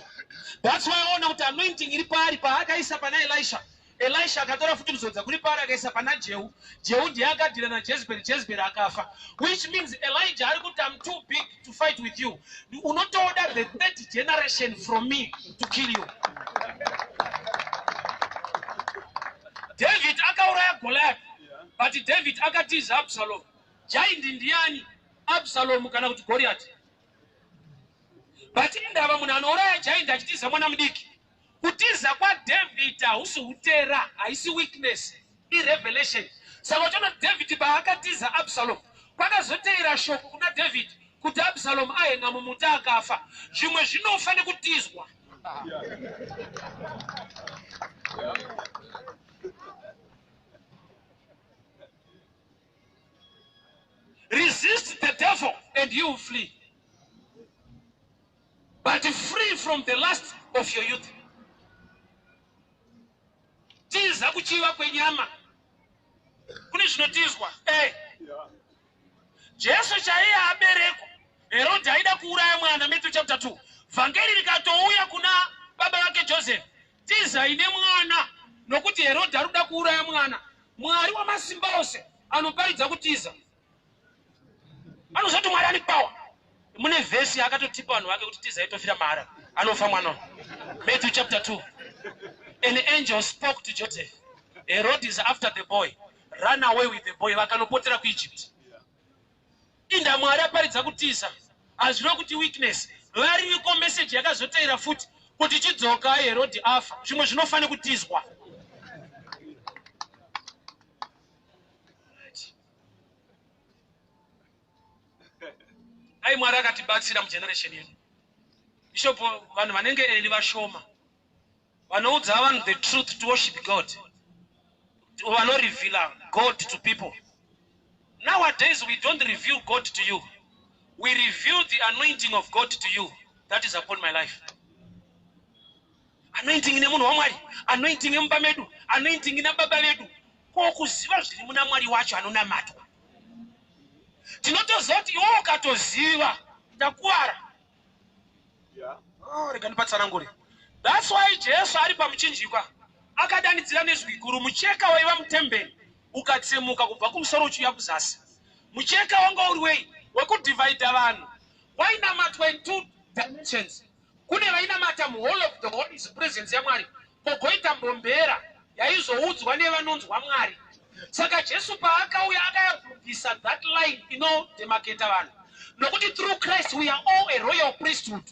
That's why aona kuti anointing iri paari paakaisa pana Elisha. Elisha akatora futi kuzodza kuri paari akaisa pana Jehu. Jehu ndiye akadhira naJezebel, Jezebel akafa. Which means Elijah ari kuti I'm too big to fight with you. Unotoda the third generation from me to kill you. David akauraya Goliath, but David akatiza Absalom. Giant ndiani? Absalom kana kuti Goliath. But indava munhu anouraya giant achitiza mwana mudiki. Kutiza kwaDavid hausi utera, haisi weakness, irevelation. Saka uchiona David paakatiza Absalom, kwakazoteera shoko kuna David kuti Absalom ahenga mumuti akafa. Zvimwe zvinofa nekutizwa. Resist the devil and you will flee. But free from the lust of your youth. Tiza kuchiva kwenyama. Kune zvinotizwa. Eh. Jesu chaiye aberekwa. Herode aida kuuraya mwana, Matthew chapter 2. Vhangeri rikatouya kuna baba vake Joseph. Tizai nemwana nokuti Herode ari kuda kuuraya mwana. Mwari wamasimba ose anoparidza kutiza. Anozoti Mwari ane power. Mune vhesi yaakatotipa vanhu vake kuti tizai tofira mahara. Anofa mwana. Matthew chapter 2. An angel spoke to Joseph. Herod is after the boy. Run away with the boy. Vakanopotera kuEgypt. Inda Mwari aparidza kutiza. Hazvino kuti weakness. Variko message yakazoteera futi kuti chidzoka Herod afa. Zvimwe zvinofanira kutizwa. Dai Mwari akatibatsira mugeneration yedu. Bishop, vanhu vanenge Eli vashoma. Vanoudza vanhu the truth to worship God. Vanoreveala God to people. Nowadays we don't reveal God to you. We reveal the anointing of God to you. That is upon my life. Anointing nemunhu waMwari, anointing yemumba medu, anointing nababa vedu. Ko kuziva zviri muna Mwari wacho anonamatwa. Tinotoziva kuti iwe ukatoziva takuwara. Oh, rega ndipatsanangure. That's why Jesu ari pamuchinjikwa akadanidzira nezwi guru, mucheka waiva mutemberi ukatsemuka kubva kumusoro uchiuya kuzasi. Mucheka wanga uri wei? Wekudhivhaidha vanhu. Wainamatwa in two dimensions. Kune vainamata muhall of the holies, presence yaMwari, kogoita mbombera yaizoudzwa nevanonzwa Mwari. Saka Jesu paakauya akayabvisa that line inodemarketa vanhu, nokuti through Christ we are all a royal priesthood,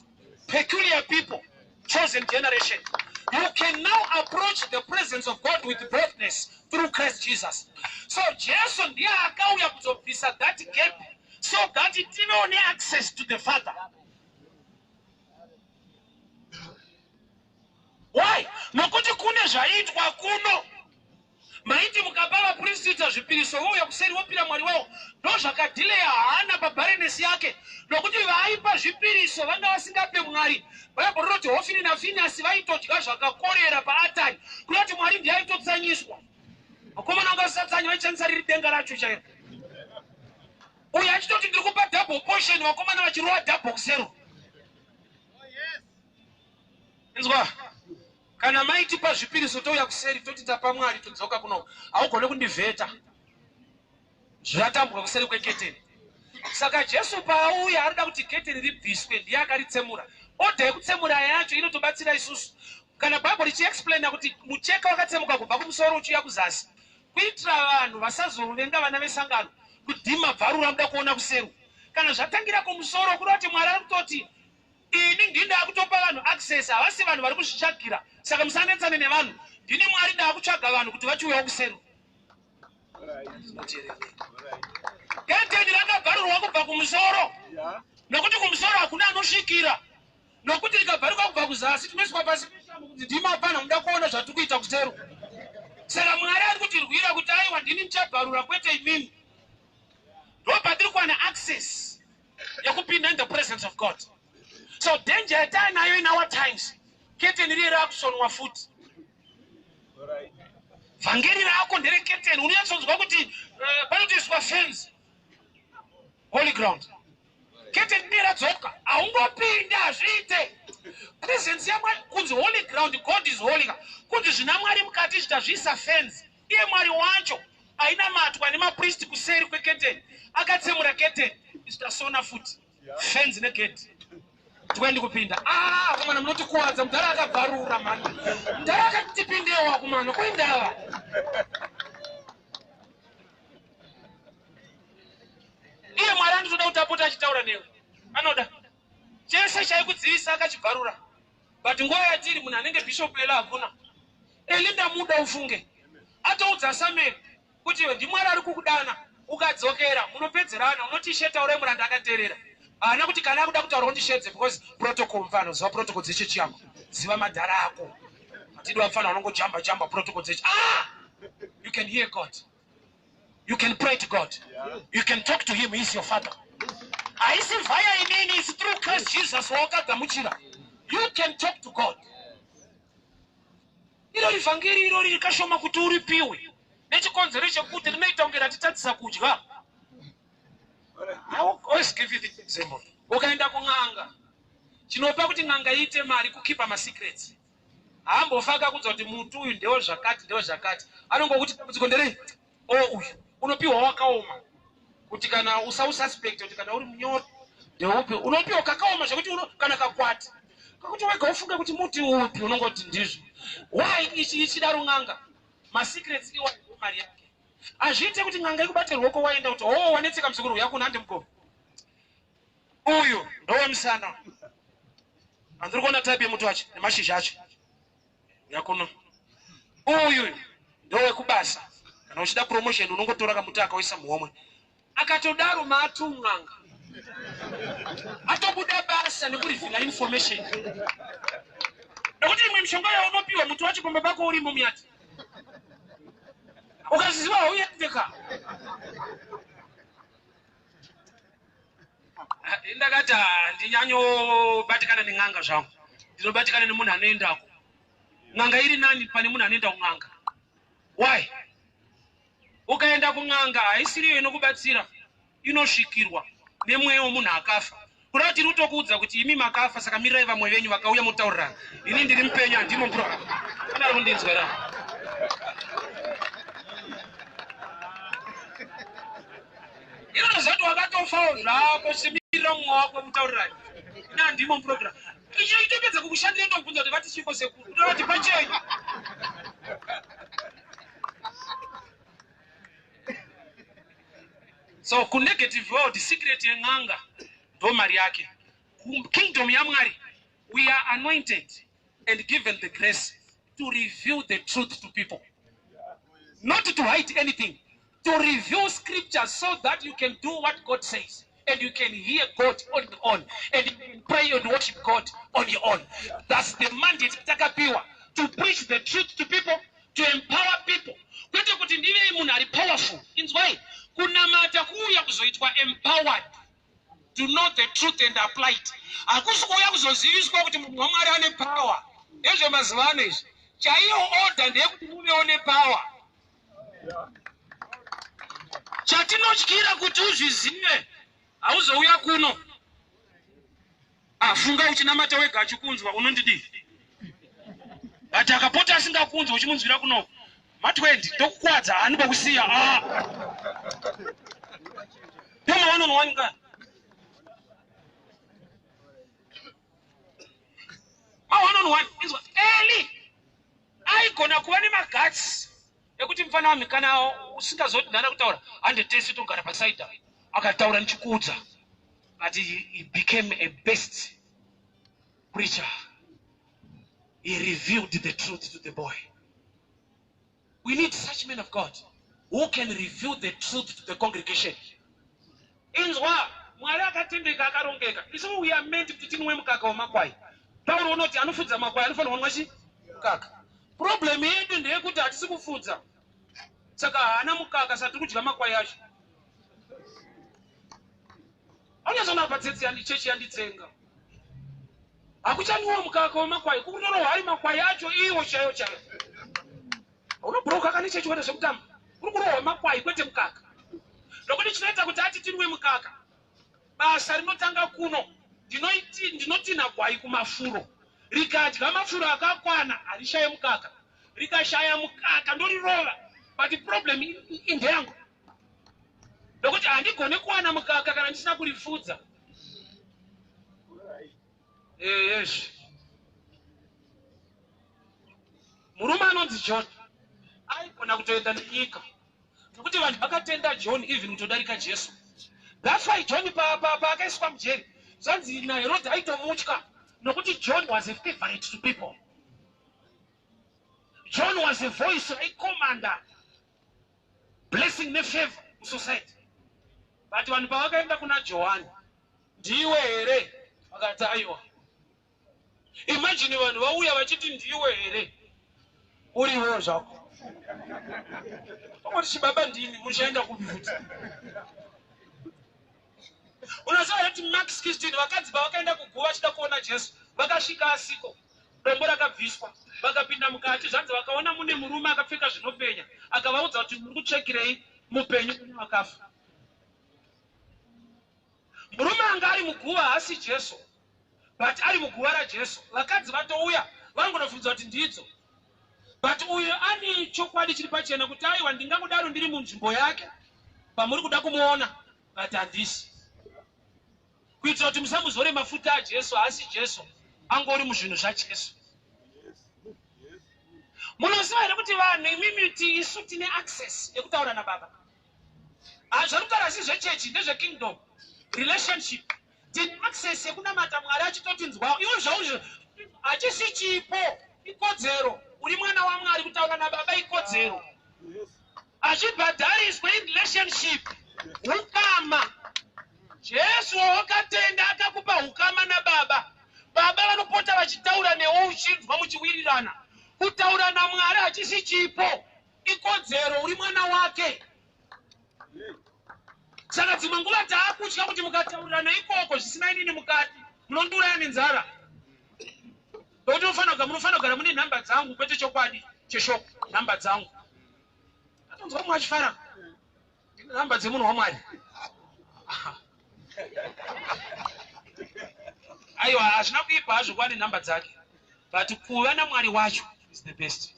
peculiar people, chosen generation. You can now approach the presence of God with boldness through Christ Jesus. So Jesu ndiye akauya kuzobvisa that gap so that tivewo neaccess to the Father. Why? Nokuti kune zvaiitwa kuno. Maiti mukapa vaprista zvipiriso vouya kuseri vopira Mwari wavo. Ndozvakadhileya Hana pabarrenness yake, nokuti vaipa zvipiriso vanga vasingape Mwari. Bhaibheri rinoti Hofini naFiniyasi vaitodya zvakakorera paatari, kureva kuti Mwari ndiye aitotsanyiswa. Vakomana vanga vasingatsanyi vaishandisa riri denga racho chairo. Uyu achitoti ndiri kupa double portion, vakomana vachirova double kusero. Inzwa, kana maitipa zvipiriso touya kuseri toti tapa Mwari todzoka kuno, haugone kundivheta. Zvatambwa kuseri kweketeni. Saka Jesu paauya arikuda kuti keteni ribviswe, ndiye akaritsemura. Order yekutsemura yacho inotobatsira isusu. Kana Bhaibheri richiexplaina kuti mucheka wakatsemuka kubva kumusoro uchiuya kuzasi, kuitira vanhu vasazovenga vana vesangano kudhima bvarura muda kuona kuseru. Kana zvatangira kumusoro, kuda kuti Mwari ari kutoti ini ndini ndakutopa vanhu access, havasi vanhu vari kuzvitsvagira, saka musanetsane nevanhu. Ndini Mwari ndakutsvaga vanhu kuti vachiuyawo kuseru. Keteni rakabvarurwa kubva kumusoro, nokuti kumusoro hakuna anosvikira. kuzasi tinoiswa pasi peshambo kunzi ndimi apana muda kuona zvatiri kuita kusero. Saka Mwari ari kutirwira kuti aiwa, ndini ndichabvarura kwete imimi. Ndopatiri kuwana access yekupinda in the presence of God. So danger yatainayo in our times, keteni riye raakusonwa futi. Vhangeri rako ndereketeni, unonyatsonzwa kuti panotoiswa fence, holy ground. Keteni riye radzoka, haungopinda, hazviite. Presence yaMwari kunzi holy ground, God is holy. Kunzi zvina Mwari mukati, zvitazviisa fence. Iye Mwari wacho ainamatwa nemapristi kuseri kweketeni akatsemura keteni, isu futi fence negate, tikuendi kupinda. Ah, komana, munotikuwadza. Mudhara akabvarura mani, mudhara akati tipindewo akumana kuindava. Iye Mwari anotoda kuti apote achitaura newe, anoda chese chaikudzivisa akachibvarura. But nguva yatiri, munhu anenge Bishop Eli hakuna. Eli ndamuda, ufunge atoudza Samuel kuti iwe ndiMwari ari kukudana, ukadzokera munopedzerana. Unoti, "Ishe, taurai, muranda akateerera." Haana kuti kana akuda kutaura undishedze, because protocol, mfano ziva protocol dzechechi yako, ziva madhara ako. Hatidi vapfana vanongojamba jamba protocol dzechi. Ah, you can hear God, you can pray to God, you can talk to him. He is your father. Haisi via inini, is through Christ Jesus wawakagamuchira. You can talk to God. Iro vhangeri irori rikashoma kuti uripiwe nechikonzero chekuti rinoita kunge ratitadzisa kudya. I will always give you this example. Ukaenda kun'anga, chinopa kuti n'anga iite mari kukipa masecrets. Haambofa akakudza kuti muti uyu ndewe zvakati, ndewe zvakati. Anongokuti dambudziko nderei? O, uyu unopiwa wakaoma kuti kana usaususpect kuti kana uri munyoro ndeupi. Unopiwa kakaoma zvekuti kana kakwati kakuti wega ufunge kuti muti upi, unongoti ndizvo. Why ichi ichidaro n'anga? Masecrets iwa mari yake. Hazviite kuti n'anga ikubate ruoko waenda kuti, "Oh, wanetseka muzukuru yako, nhande mukoma uyu ndowemusana." Handiri kuona type yemuti wacho nemashizha acho yakuno. Uyu ndowekubasa, kana uchida promotion unongotora kamuti akauisa muhomwe. Akatodaro maatu n'anga atobuda basa nekurivhila information, nekuti imwe mishonga yaunopiwa, muti wacho pamba pako urimo muyati, ukaziziva hauendeka. Ndakati handinyanyobatikana nen'anga zvangu, ndinobatikana nemunhu anoendako. N'anga iri nani pane munhu anoenda kun'anga. Why? Ukaenda kun'anga, haisiriyo inokubatsira, inosvikirwa nemweya womunhu akafa. Kuda kuti tiri kutokuudza kuti imi makafa, saka mirirai vamwe venyu vakauya mutaurirana. Ini ndiri mupenyu, handimo mpura. Kana ari kundinzwera, inotoziva kuti wakatofawo zvako, chimirira mumwe wako mutaurirani. Ini handimo muprogram. Icho itopedza kukushandira, tokubvunza kuti vati chiko sekuru, utovati pachenyu. So kunegative world, secret yen'anga ndo mari yake. Kingdom yaMwari, we are anointed and given the grace to reveal the truth to people, not to hide anything, to reveal scriptures so that you can do what God says and you can hear God on your own and you can pray and worship God on your own. That's the mandate takapiwa, to preach the truth to people, to empower people, kwete kuti ndivei munhu ari powerful. Inzwai, kunamata kuuya kuzoitwa empowered to know the truth and apply it. Hakusi kuuya kuzoziviswa kuti munhu waMwari ane power. Ndezvemazuva ano izvi. Chaiyo order ndeyekuti muvewo nepower. Chatinotyira kuti uzvizive, hauzouya kuno. Afunga uchinamata wega achikunzwa, unondidii? But akapota asingakunzwa, uchimunzwira kuno ma20, tokukwadza hani kwekusiya. Ah. Toma one on one ka ma one on one. Inzwa, Eli aigona kuva nemaguts ekuti, "Mufana wami, kana usingazoti ndana kutaura, hande tese togara pasaida." Akataura nichikuudza, but he became a best preacher. He revealed the truth to the boy. We need such men of God who can reveal the truth to the congregation. Inzwa, Mwari akatendeka, akarongeka. Isu we are meant kuti tinwe mukaka wemakwai. Pauro unoti anofudza makwai anofanirwa kunwa chi mukaka. Problem yedu ndeyekuti hatisi kufudza, saka haana mukaka, saka tiri kudya makwai acho. Aunyatsoona apa tsetsi yandi chechi yanditsenga. Hakuchanwiwa mukaka wemakwai, kukutorohwa ari makwai acho iwo chaiyo chaiyo. Unobhuroka kane chechi wete zvekutamba, uri kurohwa makwai kwete mukaka. Nokuti chinoita kuti ati tinwe mukaka, basa rinotanga kuno, ndinotinha gwai kumafuro, rikadya mafuro akakwana harishaye mukaka, rikashaya mukaka ndorirova. But problem indeyangu, nokuti handigoni kuwana mukaka kana ndisina kurifudza. Yes. Murume anonzi John aigona kutoenda nenyika, nokuti vanhu vakatenda John even kutodarika Jesu. That's why John paakaiswa mujeri, zvanzi naHerod aitomutya, nokuti John was a favorite to people. John was a voice aicommanda blessing nefavor musociety. But vanhu pavakaenda kuna Johani, "Ndiwe here?" Vakati, "Aiwa." Imagine vanhu vauya vachiti, "Ndiwe here?" Uriwo zvako ongoti, "Chibaba, ndini, muchaenda kupi futi?" Unoziva kuti Mark 16, vakadzi pavakaenda kuguva vachida kuona Jesu, vakasvika asiko, dombo rakabviswa. Vakapinda mukati, zvanzi vakaona mune murume akapfeka zvinopenya, akavaudza kuti, "Muri kutsvekirei mupenyu kune vakafa?" Murume anga ari muguva haasi Jesu, but ari muguva raJesu. Vakadzi vatouya vangonobvunza kuti ndidzo, but uyu ane chokwadi chiri pachena kuti, "Aiwa, ndingangodaro ndiri munzvimbo yake pamuri kuda kumuona, but handisi," kuitira kuti musamuzore mafuta aJesu. Haasi Jesu, angori muzvinhu zvaJesu. Munoziva here kuti vanhu imimi ti isu tine access yekutaura nababa? Zvari kutaura si zvechechi, ndezvekingdom relationship. Tine access yekunamata Mwari achitotinzwawo. Iwo zvauzvo hachisi chipo, ikodzero. Uri mwana waMwari, kutaura nababa ikodzero, achibhadhariswe. Irelationship, ukama. Jesu wawakatenda akakupa ukama nababa. Baba vanopota vachitaura newe, uchinzwa, muchiwirirana. Kutaura naMwari hachisi chipo, ikodzero. Uri mwana wake. Saka dzimwe nguva taakutya kuti mukataurirana ikoko zvisina inini mukati, munondiuraya nenzara, nokuti munofanira kugara mune nhamba dzangu, kwete chokwadi cheshoko, nhamba dzangu. Atonzwa mumwe achifara, "Ndine nhamba dzemunhu waMwari." Aiwa, hazvina kuipa hazvo kuva nenhamba dzake, but kuva naMwari wacho is the best.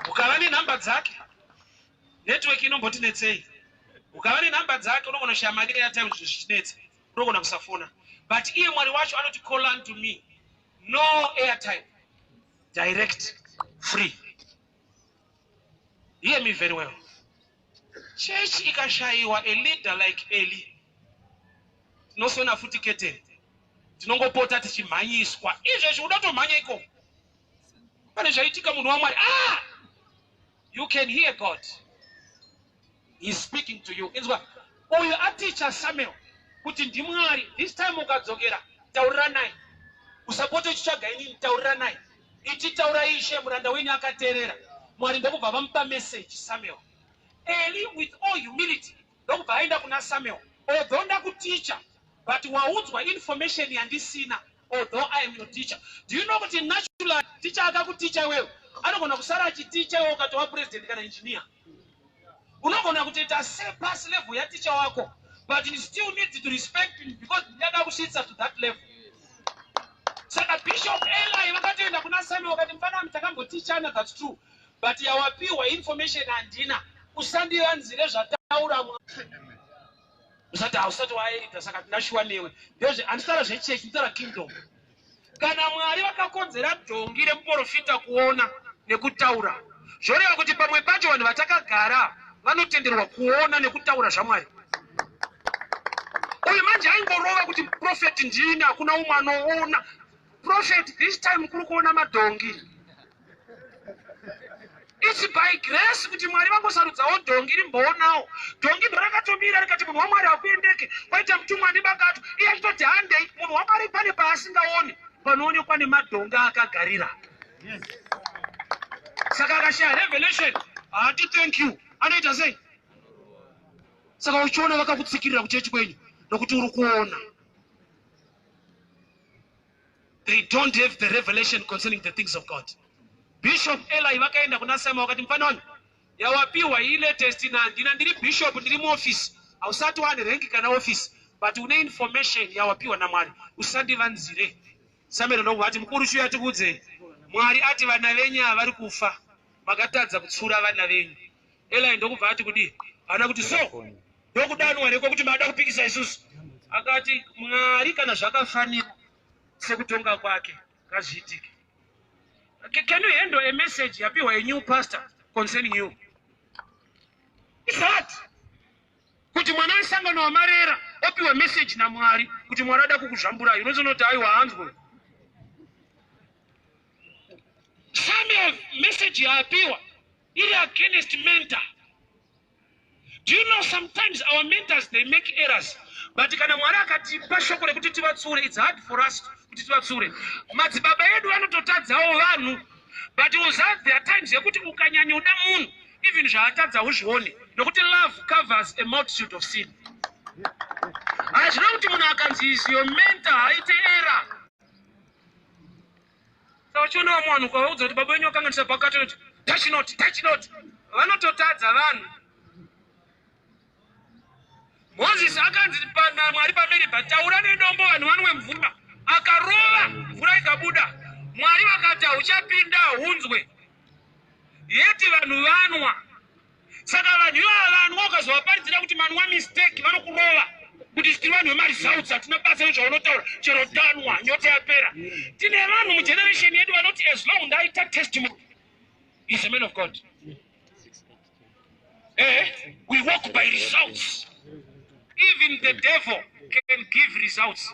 Ukava nenhamba dzake, network inombotinetsei. Ukava nenhamba dzake, unogona kushaya mari airtime, zvinhu zvichinetsa, unogona kusafona, but iye Mwari wacho anoti, "Call unto me," no airtime, direct, free. Hear me very well. Church ikashayiwa a leader like Eli, tinosona futi keteni, tinongopota tichimhanyiswa. Izvezvi uda kutomhanya ikoko, pane zvaitika, munhu waMwari. Ah, you can hear God, He is speaking to you. Inzwa, uyu aticha Samuel kuti ndiMwari. This time ukadzokera, taurira naye, usapote uchitsvaga inini. Taurira naye, iti, "Taura Ishe, muranda wenyu akateerera." Mwari ndokubva vamupa message Samuel. Eli with all humility ndokubva aenda kuna Samuel, "Although ndakuticha, but waudzwa information yandisina, although I am your teacher." Do you know kuti natural teacher akakuticha iwewe anogona kusara achiticha iwe ukatova president kana engineer? Unogona kutoita surpass level yaticha wako, but you still need to respect him because ndiyada kusvitsa to that level. Saka Bishop Eli vakatoenda kuna Samuel vakati, "Mufana wami, takambotichana, that's true, but yawapiwa information handina. Usandivanzire zvataura." Usati hausati waelder, saka ndinashuwa newe. Ndezve handitaura zvechechi, nditaura kingdom. Kana Mwari vakakonzera dhongi remuprofita kuona nekutaura, zvoreva kuti pamwe pacho vanhu vatakagara vanotenderwa kuona nekutaura zvaMwari. Uyu manje aingorova kuti, "Prophet ndini, hakuna umwe anoona. Prophet, this time kuri kuona madhongi." It's by grace kuti Mwari vangosarudzawo dhongi rimboonawo. Dhongi ndorakatomira rikati munhu waMwari hakuendeke. Kwaita mutumwa ane bakatwa. Iye achitoti handei. Munhu waMwari pane paasingaoni panoonekwa nemadhongi akagarira. Saka akashaya revelation haati thank you. Anoita sei? Saka uchiona vakakutsikirira kuchechi kwenyu nokuti uri kuona. They don't have the revelation concerning the things of God. Bishop Eli vakaenda kuna Samuel vakati mfana wangu yawapiwa iyi latest na handina ndiri bishop ndiri muoffice hausati wane rank kana office but une information yawapiwa naMwari usandivanzire. Samuel ndokubva ati mukuru chiuya tikuudze Mwari ati vana venyu ava vari kufa makatadza kutsura vana venyu. Eli ndokubva ati kudii? Haana kuti so ndokudanwa here kwekuti mada kupikisa isusu? Akati Mwari kana zvakafanira sekutonga kwake ngazviitike. Can you handle a message yapiwa a new pastor concerning you? It's hard. Kuti mwana wesangano wamarera opiwa message naMwari kuti Mwari ada kukuzvamburai unozonoti aiwa hanzwe. Samuel message yaapiwa iri against mentor. Do you know sometimes our mentors they make errors but kana Mwari akatipa shoko rekuti tivatsure it's hard for us kuti tivatsure. Madzibaba edu anototadzawo vanhu but uza there are times yekuti ukanyanyoda munhu even zvaatadza uzvione nokuti love covers a multitude of sin. Hazvina kuti munhu akanzi is your mentor haite error. Saka uchiona vamwe vanhu ukavaudza kuti baba venyu vakanganisa pakati vanoti touch not, touch not. Vanototadza vanhu. Moses akanzi naMwari paMeribha, taura nedombo vanhu vanwe mvura. Akarova mvura ikabuda. Mwari vakati hauchapinda hunzwe. Yeti vanhu vanwa. Saka vanhu ivava vanwa ukazovaparidzira kuti manwa mistake vanokurova kuti tiri vanhu vemaresults hatina basa nezvaunotaura chero tanwa nyota yapera. Tine vanhu mugeneration yedu vanoti as long ndaita testimony is a man of God. We walk by results. Even the devil can give results.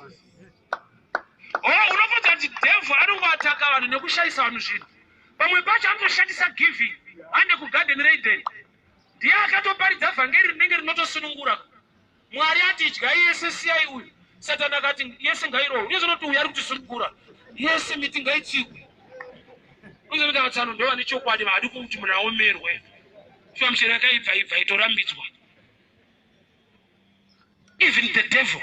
Oh, unobvunza kuti devil anongoataka vanhu nekushayisa vanhu zvinhu. Pamwe pacho anotoshandisa giving hande kugarden reEden. Ndiye akatoparidza vhangeri rinenge rinotosunungura. Mwari ati idyai yese siyai uyu. Satani akati yese ngairohwe. Uye zvinoti uyu ari kutisunungura. Yese miti ngaitsikwe. Uye zvinoti vatsano ndovane chokwadi vaadi kuti munhu aomerwe. Shuwa michero yakaibva ibva itorambidzwa. Even the devil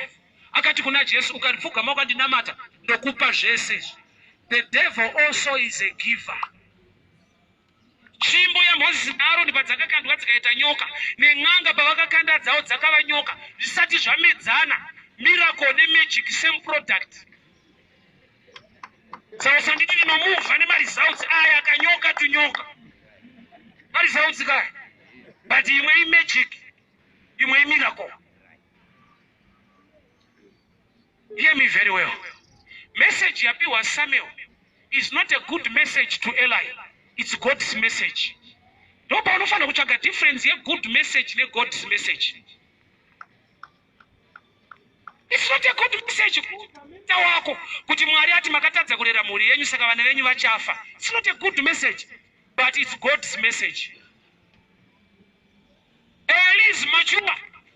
akati kuna Jesu ukandipfugama ukandinamata ndokupa zvese izvi. The devil also is a giver. Tsvimbo yaMozisi naAroni padzakakandwa dzikaita nyoka, nen'anga pavakakanda dzavo dzakava nyoka, zvisati zvamedzana. Miracle nemagic same product. Saka usanditi ndinomuvha nemaresults aya akanyoka tunyoka. Maresults kaya. But imwe imagic, imwe imiracle. Hear me very well. Message yapiwa Samuel is not a good message to Eli. It's God's message. Ndopaunofanira kutsvaga difference yegood message neGod's message. It's not a good message kuita wako kuti Mwari ati makatadza kurera mhuri yenyu saka vana venyu vachafa. It's not a good message, but it's God's message. Eli is mature.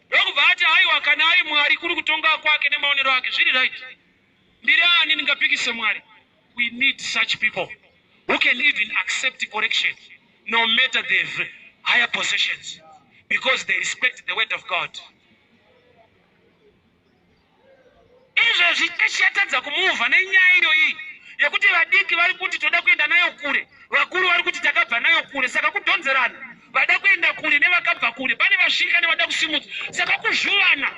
Ndokubva ati aiwa kana ari Mwari kuri kutonga kwake nemaonero ake zviri right. Ndiri ani ndingapikise Mwari? We need such people who can even accept correction no matter the higher positions because they respect the word of God. Izvezvi chechi yatadza kumuvha nenyaya iyoyi yekuti vadiki vari kuti toda kuenda nayo kure, vakuru vari kuti takabva nayo kure, saka kudhonzerana vada kuenda kure nevakabva kure, pane vasvika nevada kusimudza, saka kuzvuvana.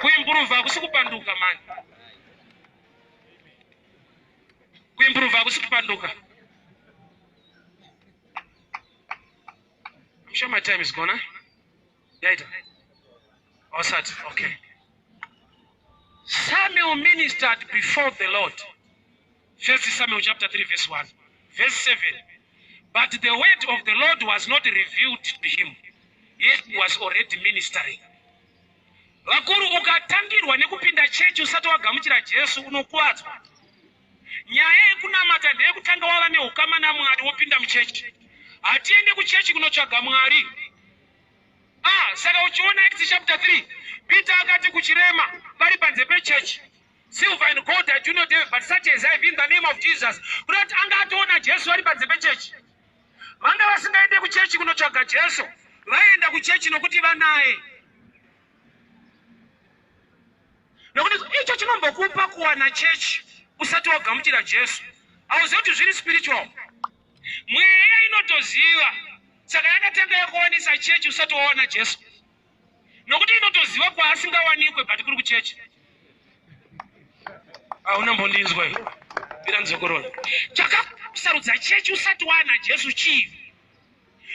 Kuimprova hakusi kupanduka mani. Kuimprova hakusi kupanduka. I'm sure my time is gone. Yaita. Osat. Okay. Samuel ministered before the Lord. First Samuel chapter 3 verse 1. Verse 7. But the word of the Lord was not revealed to him. Yet he was already ministering. Vakuru ukatangirwa nekupinda chechi usati wagamuchira Jesu unokuvadzwa. Nyaya yekunamata ndeyekutanga wava neukama naMwari wopinda muchechi. Hatiende kuchechi kunotsvaga Mwari. Ah, saka uchiona Acts chapter 3, Peter akati kuchirema vari panze pechechi, "Silver and gold I do not have, but such as I have, in the name of Jesus." Kuda kuti anga atoona Jesu vari panze pechechi. Vanga vasingaende kuchechi kunotsvaga Jesu, vaienda kuchechi nokuti vanaye. Nokuti icho chinombokupa kuwana chechi usati wagamuchira Jesu, hauzivi kuti zviri spiritual. Mweya inotoziva, saka yakatanga yakuwanisa chechi usati wawana Jesu, nokuti inotoziva kwaasingawanikwe, but kuri kuchechi. Hauna mbondinzwa bira nzokorona. Chakakusarudza chechi usati wana Jesu chii?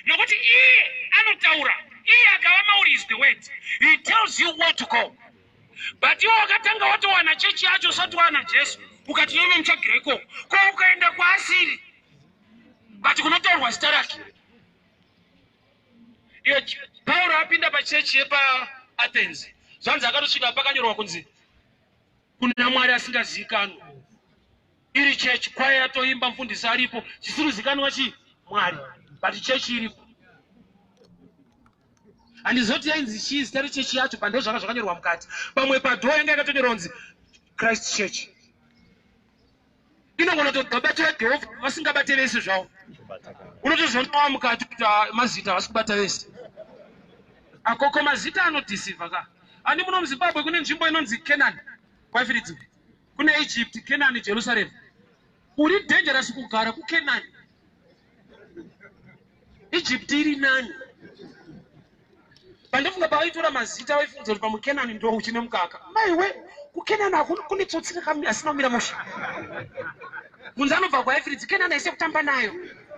Nokuti iye anotaura, iye akava mauri is the word. He tells you where to go, but iwe wakatanga watowana chechi yacho usati wana Jesu, ukati nome mutsvagire ikoko. Ko ukaenda kwaasiri, but kunotaurwa zita rake? Iyo Pauro apinda pachechi yepaAthens, zvanzi akatosvika pakanyorwa kunzi "Kuna Mwari asingazivikanwi". Iri chechi, kwaya yatoimba, mufundisi aripo, chisiri kuzikanwa chii? Mwari. But chechi iripo. Handizoti yainzi chii zita rechechi yacho, pando zvanga zvakanyorwa mukati. Pamwe padoor yanga yakatonyorwa kunzi "Christ Church". Inogona kutobata Jehovha vasingabate vese zvavo. Unotozonawa mukati kuti, ah, mazita havasi kubata vese akoko. Mazita anodeceiva ka. Ani muno muZimbabwe kune nzvimbo inonzi Canaan kwaFiridzi, kune Egypt, Canaan, Jerusalem. Uri dangerous kugara kuCanaan. Egypt iri nani. Pandofunga pavaitora mazita, vaifunza kuti pamwe Kenani ndo uchine mukaka. Maiwe, kuKenani kune tsotsi asina kumira musha. Munzi anobva kwaIfiridzi, Kenani aise kutamba nayo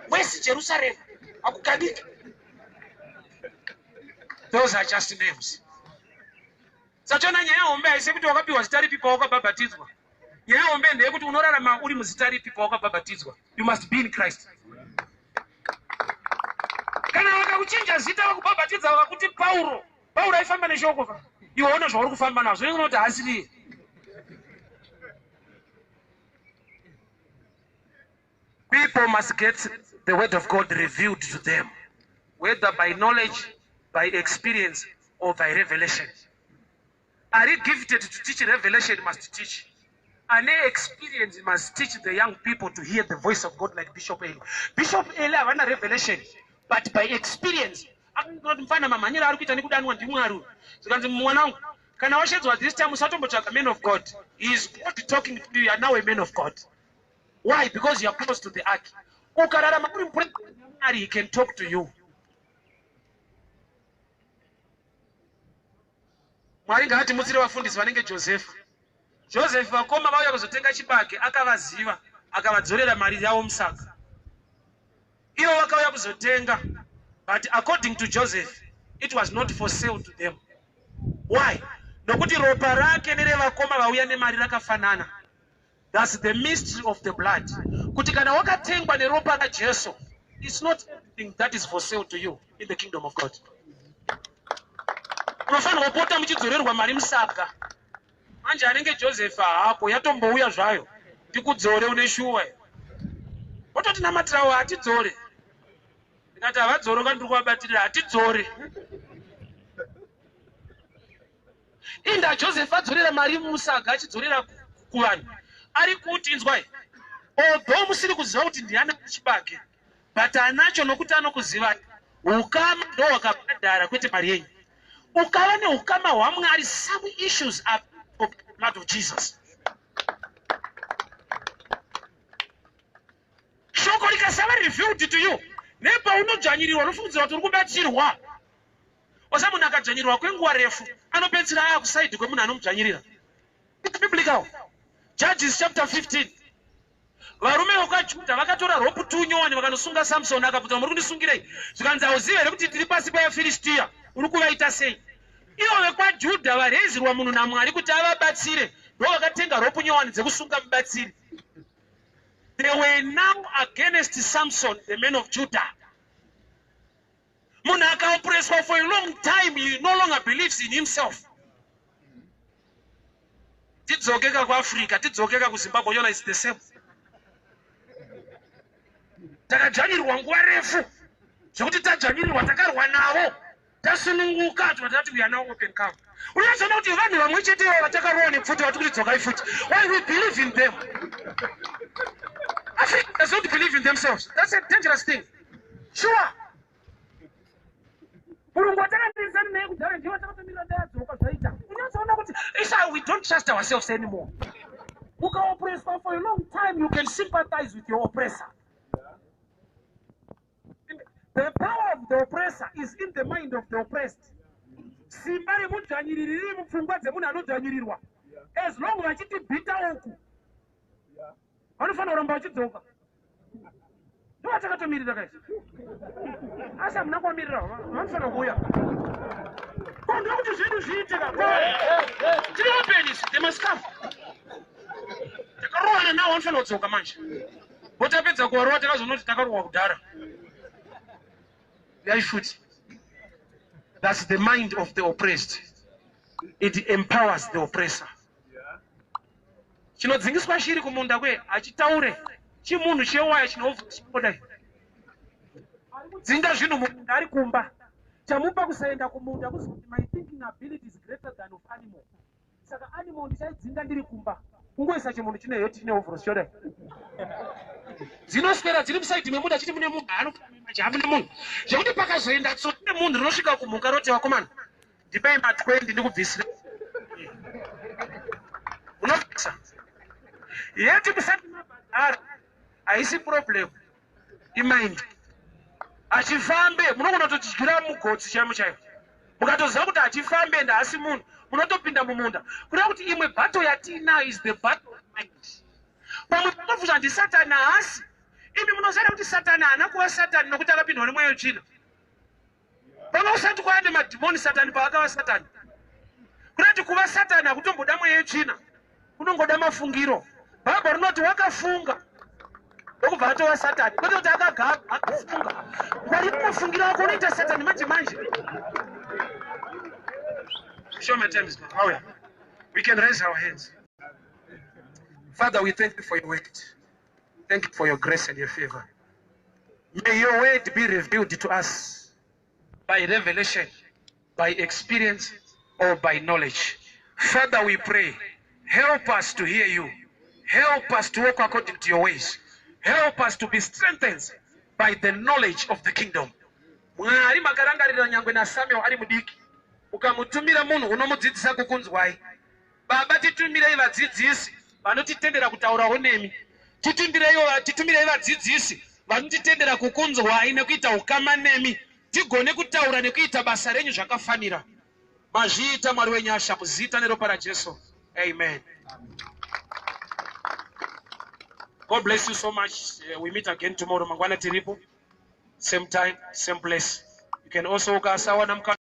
wesi. Jerusalem hakugadiki. Those are just names. Sachona nyaya hombe haisi kuti wakapiwa zita ripi pawakabhabhatidzwa. Nyaya hombe ndeyekuti unorarama uri muzita ripi pawakabhabhatidzwa. You must be in Christ. Kana vakakuchinja zita vakubhabhatidza, vakakuti Pauro, Pauro aifamba neshoko ka, iwe une zvauri kufamba nazvo, inoti haasiriye. People must get the word of God revealed to them, whether by knowledge, by experience or by revelation. Are gifted to teach revelation must teach. Ane experience must teach the young people to hear the voice of God, like Bishop Eli. Bishop Eli havana revelation, but by experience akanoti mufana mamhanyiro ari kuita nekudanwa ndiMwari uyu. Zvikanzi, "Mwana wangu, kana washedzwa this time, usatombotsvaga man of God. He is God talking to you. You are now a man of God." Why? Because you are close to the ark. Ukararama uri mupresence, he can talk to you. Mwari ngaatimutsire vafundisi vanenge Josefa. Joseph, vakoma vauya kuzotenga chibage, akavaziva, akavadzorera mari yavo musaga. Ivo vakauya kuzotenga, but according to Joseph, it was not for sale to them. Why? Nokuti ropa rake nerevakoma vauya nemari rakafanana. That's the mystery of the blood, kuti kana wakatengwa neropa raJesu, it's not everything that is for sale to you in the kingdom of God. Unofanirwa kupota muchidzorerwa mari musaga. Manje anenge Joseph haako, yatombouya zvayo, tikudzore, une shuwa wototinamatirawo, hatidzore. Ndikati havadzore, ndiri kuvabatirira, hatidzore. Inda Joseph adzorera mari musaga, achidzorera kuvanhu, ari kuti, "Inzwai, although musiri kuziva kuti ndiani chibage, but anacho nokuti anokuzivai. Ukama ndo hwakabhadhara, kwete mari yenyu." Ukava neukama hwaMwari, some issues are of the blood of Jesus. Shoko rikasava revealed to you, nepaunodzvanyirirwa unofungidzira kuti uri kubatsirwa. Osa munhu akadzvanyirirwa kwenguva refu, anopedzisira aakuside kwemunhu anomudzvanyirira. It's biblical. Judges chapter 15, varume vekwaJudha vakatora rope tunyowani vakanosunga Samson. Akabvunza, "Muri kundisungirei?" Zvikanzi, "Hauzivi here kuti tiri pasi pevaFiristiya? Uri kuvaita sei?" Ivo vekwaJudha varezirwa munhu naMwari kuti avabatsire, ndo vakatenga rope nyowani dzekusunga mubatsiri. They were now against Samson, the man of Judah. Munhu akaopreswa for a long time, he no longer believes in himself. Tidzokeka kuAfrica, tidzokeka kuZimbabwe, yona is the same. Takadzvanyirirwa nguva refu zvekuti tadzvanyirirwa, takarwa navo, tasununguka, tobva tati, "We are now open, come." Unozoona kuti vanhu vamwe chete ivo vatakarova nepfuti vati kuti dzokai futi. Why? We believe in them. Africa does not believe in themselves. That's a dangerous thing. Sure, murungu watakamirisana naye kudhara ndiye watakatomirira dayadzoka zvaita. Unozoona kuti isa we don't trust ourselves anymore. Ukaoppresswa for a long time, you can sympathize with your oppressor. The power of the oppressor is in the mind of the oppressed. Simba remudzvanyiriri riri mupfungwa dzemunhu anodzvanyirirwa. As long vachitibhita uku, vanofanira kuramba vachidzoka. Ndovatakatomirira kaisi, asi hamuna kuvamirira. Vanofanira kuuya ko, ndokuti zvedu zviite ka. Tiri open isi, they must come. Takarohana navo, vanofanira kudzoka manje. Votapedza kuvarova, takazonoti takarohwa kudhara, uyai futi. That's the mind of the oppressed. It empowers the oppressor. Chinodzingiswa shiri kumunda kwe hachitaure. Chimunhu chewaya chinovhodai dzinga zvinhu mumunda ari kumba. Chamupa kusaenda kumunda kuzi kuti my thinking ability is greater than of animal. Saka animal ndichaidzinga ndiri kumba. Kungoisa chimunhu chine hat, chine overalls, chodai dzinoswera dziri musaidi memunda, chiti mune munhu anohamune munhu, zvekuti pakazoenda tsotsi nemunhu rinosvika kumhuka roti, "Vakomana, ndipei ma20 ndikubvisire." Unobvisa yeti musati mabhadhara. Haisi problem, imind. Achifambe, munogona kutochidyira mugotsi chaimo chaimo. Mukatoziva kuti hachifambe ende haasi munhu, munotopinda mumunda. Kureva kuti imwe battle yatiinayo is the battle of mind. Pamwe patobvunza ndisatani haasi. Imi munoziva kuti Satani haana kuva Satani nokuti akapindwa nemweya wetsvina. Pamwe kusati kwava nemadhimoni, Satani paakava Satani. Kureva kuti kuva Satani hakutomboda mweya wetsvina, kunongoda mafungiro. Bhaibheri rinoti wakafunga ndokubva atova Satani, kwete kuti akagara. Akafunga. Ngwari mafungiro ako, unoita Satani manje manje. Show my time is gone. Oh, yeah. We can raise our hands. Father, we thank you for your word. Thank you for your grace and your favor. May your word be revealed to us by revelation, by experience, or by knowledge. Father, we pray, help us to hear you. Help us to walk according to your ways. Help us to be strengthened by the knowledge of the kingdom. Mwari, makarangarira nyangwe naSamuel ari mudiki, ukamutumira munhu unomudzidzisa kukunzwai. Baba, titumirei vadzidzisi vanotitendera kutaurawo nemi. Titumirei vadzidzisi vanotitendera kukunzwai nekuita ukama nemi, tigone kutaura nekuita basa renyu zvakafanira. Mazviita, Mwari wenyasha, muzita neropa raJesu, amen. God bless you so much. We meet again tomorrow. Mangwana tiripo, same time, same place. You can also ukasawana mukana.